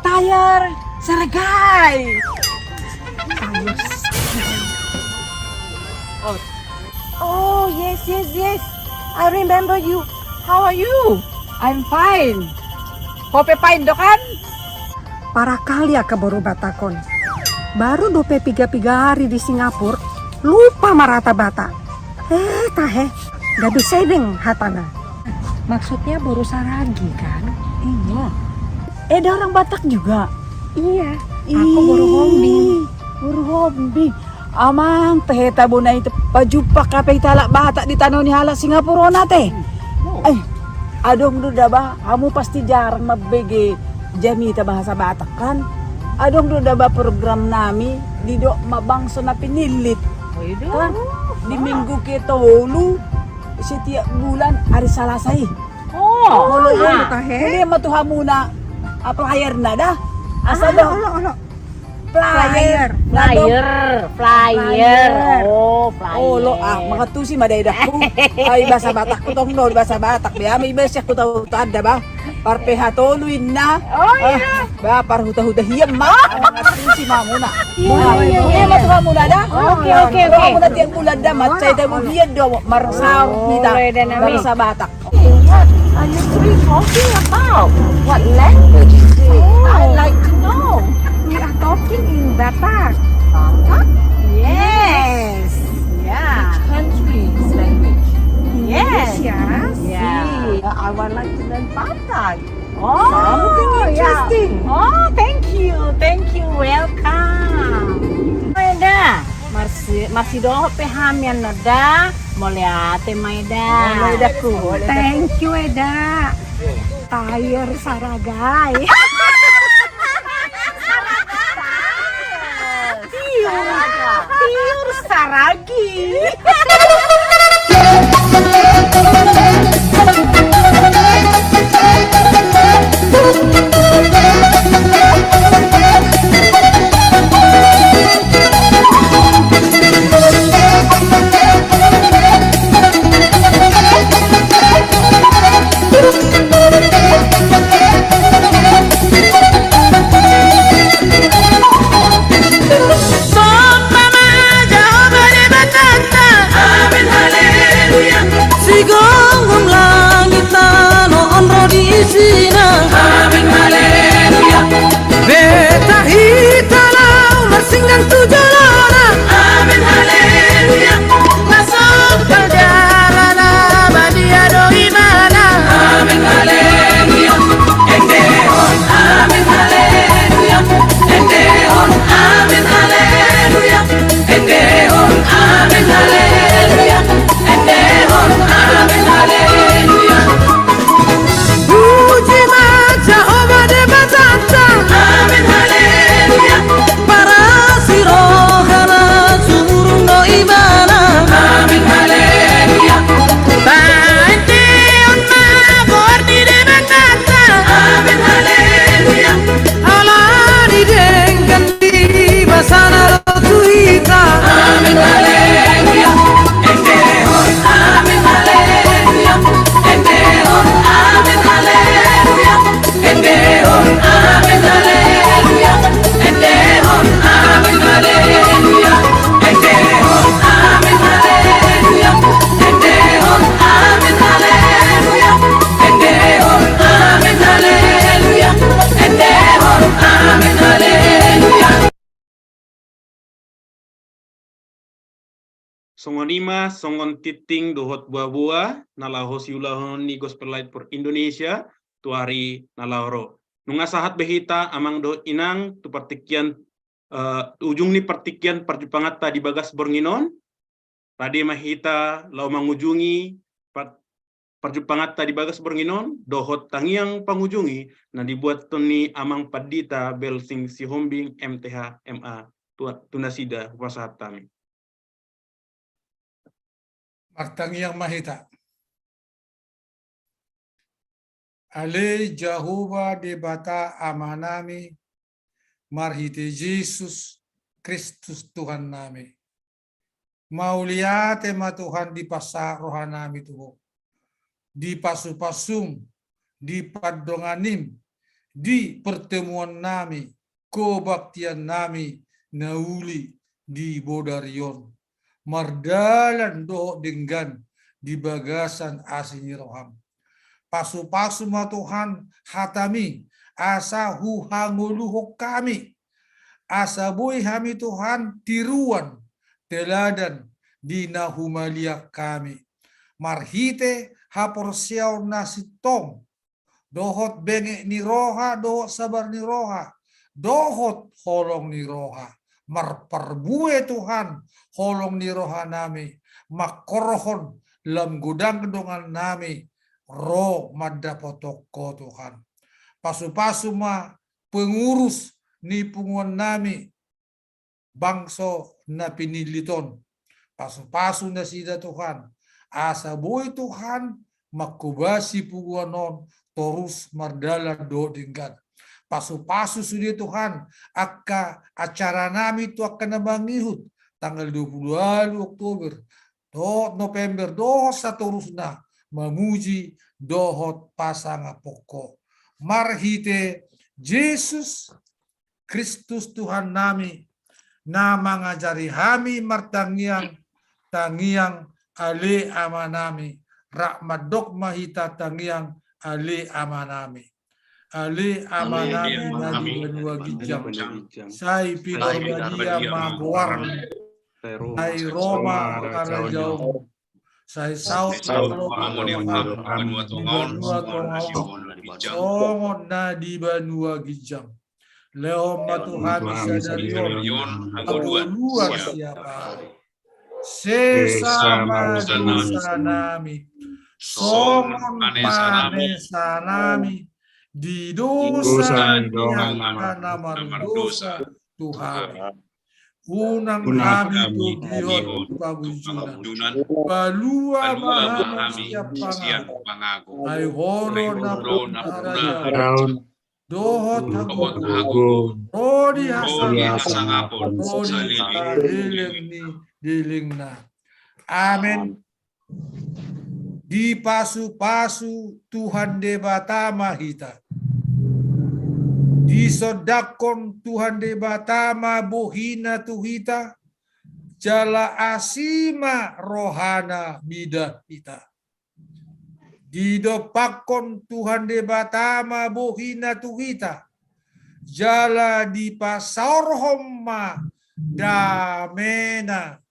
Tayar Saragai. Tayar Saragai. Oh. Oh, yes, yes, yes. I remember you. How are you? I'm fine. Hope fine do kan? Parakali angka boru Batak on. Baru dope piga-piga ari di Singapura, lupa marhata Batak. Eh, tahe, gabe sedeng hatana. Maksudnya boru Saragi kan? Iya. Eda orang Batak juga? Iya, aku boru Hombing. Boru Hombing. Amang, tahe tabo na ita pajumpang hape hita halak Batak di tano ni halak Singapura on ate. Hmm. Eh, adong do da ba, hamu pasti jarang mambege jamita bahasa Batak kan? Adong do da ba program nami didok ma bangso na pinillit. Oh, iya do. Kan? Di minggu ketolu setiap bulan hari Salasa i. Oh, olo, olo, tahe. Olo ma tu hamuna, ah, flyer na da. Asa do. Olo, olo. Flyer. Flyer, flyer. Oh, flyer. Olo, ah, mangantusi ma da edakku. Ai, bahasa Batakku tong do, bahasa Batak. Be, ami bahasa ku tau tanda ba. Parpeha tolu inna. Oh, iya. Ba, parhuta-huta hian ma. Mangantusi ma hamuna. Iya, iya, iya. Olo ma tu hamuna da. Oke, oke, oke. Hamuna tiap bulan da, mansai tamu hian do, marsaor hita. Bahasa Batak. What are you three talking about? What language is it? I like to know. We are talking in Batak. Batak? Yes. Yeah. Which country's language? Yes. Indonesia. Yeah. See, I would like to learn Batak. Oh, something interesting. Oh, thank you. Thank you. Welcome. Eda. Marsi-, marsidohot pe hami annon da, mauliate ma eda. Mauliate dakku, mauliate dakku. Thank you eda. Tayar Saragai. Tiur, tiur Saragi. Songon i ma, songon tinting dohot boaboa na laho siulahon ni Gospel Light for Indonesia tu ari na laho ro. Nunga sahat be hita, amang dohot inang, tu partingkian, eh, ujung ni partingkian parjumpanganta di bagas borngin on. Rade ma hita laho mangujungi par-, parjumpanganta di bagas borngin on dohot tangiang pangujungi na dibuathon ni Amang Pandita Belsing Sihombing, M T H, M A, tu, tu nasida hupasahat hami. Martangiang ma hita. Ale Jahowa Debata Amanami, marhite Jesus Kristus Tuhannami. Mauliate ma Tuhan dipasahat rohanami tu Ho. Di pasu-pasum, di pandonganim, di pertemuannami, kebaktiannami na uli di bodari on, mardalan dohot denggan di bagasan asi ni roham. Pasu-pasu ma Tuhan hatami, asa huhangoluhon hami, asa boi hami Tuhan tiruan teladan di na humaliang hami. Marhite haporseaon na sintong, dohot benget ni roha, dohot sabar ni roha, dohot holong ni roha. Marparbue Tuhan holong ni rohanami, mangkorhon lam godang dongannami ro mandapothon Ho Tuhan. Pasu-pasu ma pengurus ni punguannami, bangso na pinillit on. Pasu-pasu nasida Tuhan, asa boi Tuhan manghobasi punguan on torus mardalan dohot denggan. Pasu-pasu sude Tuhan angka acaranami tu angka na mangihut tanggal dua puluh ualu Oktober dohot November dohot satorusna, mamuji dohot pasangaphon Ho. Marhite Jesus Kristus Tuhannami, na mangajari hami martangiang, tangiang Ale Amanami, rap mandok ma hita tangiang Ale Amanami. Ale Amanami na di banua ginjang, sai pinarbadia ma goarmu, sai ro ma harajaonmu, sai saut ma lomo ni roham di banua tonga on songon na di banua ginjang. Lehon ma tu hami sadari on hangoluan siapari. Sesa ma dosanami songon panesanami di dosa ni angka na mardosa tu hami. Unang hami togihon tu pangunjunan. Palua ma hami sian pangago. Ai Ho do nampuna harajaon dohot hagogoon, ro di hasangapon, ro di saleleng ni lelengna. Amen. Dipasu-pasu Tuhan Debata ma hita. Disondangkon Tuhan Debata ma bohina tu hita, jala asi ma rohana mida hita. Didompakkon Tuhan Debata ma bohina tu hita, jala dipasaorhon ma damena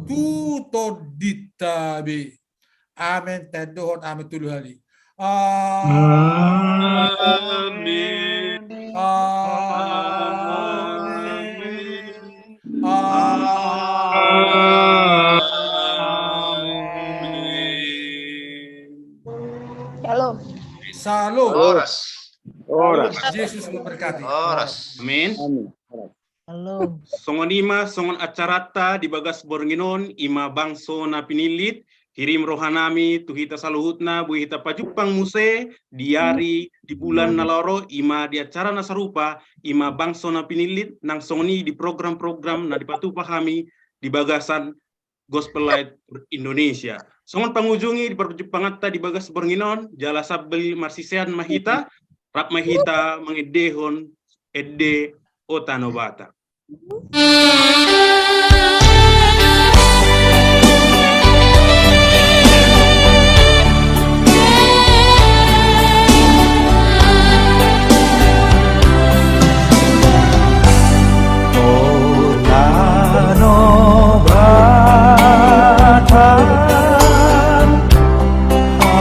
tu tondinta be. Amen. Taendohon amen tolu hali. Amen. Amen. Amen. Shalom. Shalom. Horas. Horas. Yesus memberkati. Horas. Amin. Amin. Shalom. Songon i ma songon acaranta di bagas borngin on, i ma bangso na pinillit, hirim rohanami tu hita saluhutna, boi hita pajumpang muse di ari, di bulan na laho ro, i ma di acara na sarupa, i ma bangso na pinillit, nang songon i di program-program na dipatupa hami di bagasan Gospel Light for Indonesia. Songon pangujungi di parjumpanganta di bagas borngin on, jala sambil marsisean ma hita, rap ma hita mangendehon ende O Tano Batak.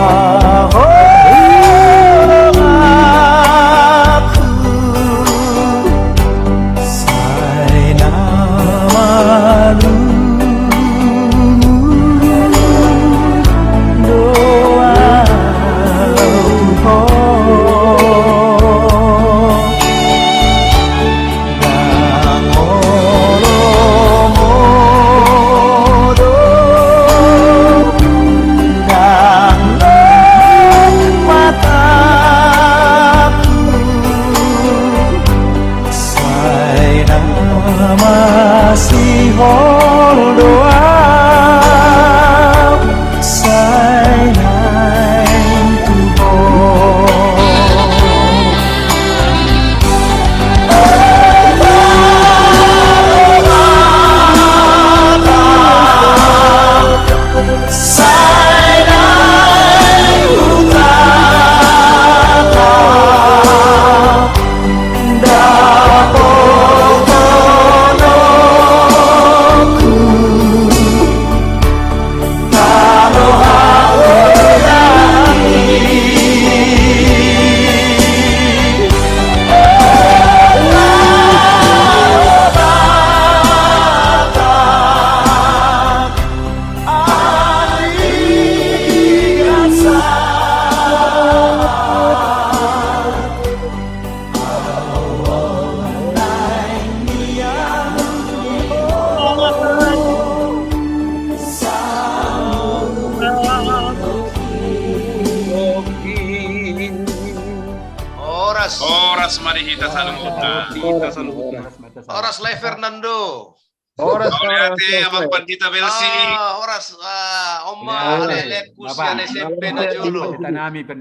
Ahu donganku, sai na malungun do ahu ho. Ndang olo modom, ndang lok mataku, sai na masihol do ahu, sai naeng tu ho. Horas. Horas ma di hita saluhutna. Horas ma di hita saluhutna. Horas, Lai Fernando. Horas, horas, horas, Lai. Amang Pandita Belsi. Ah, horas, ah, Oma, ale, ale, Bapak. Sian S M P na jolo. Pandita nami, Pandita.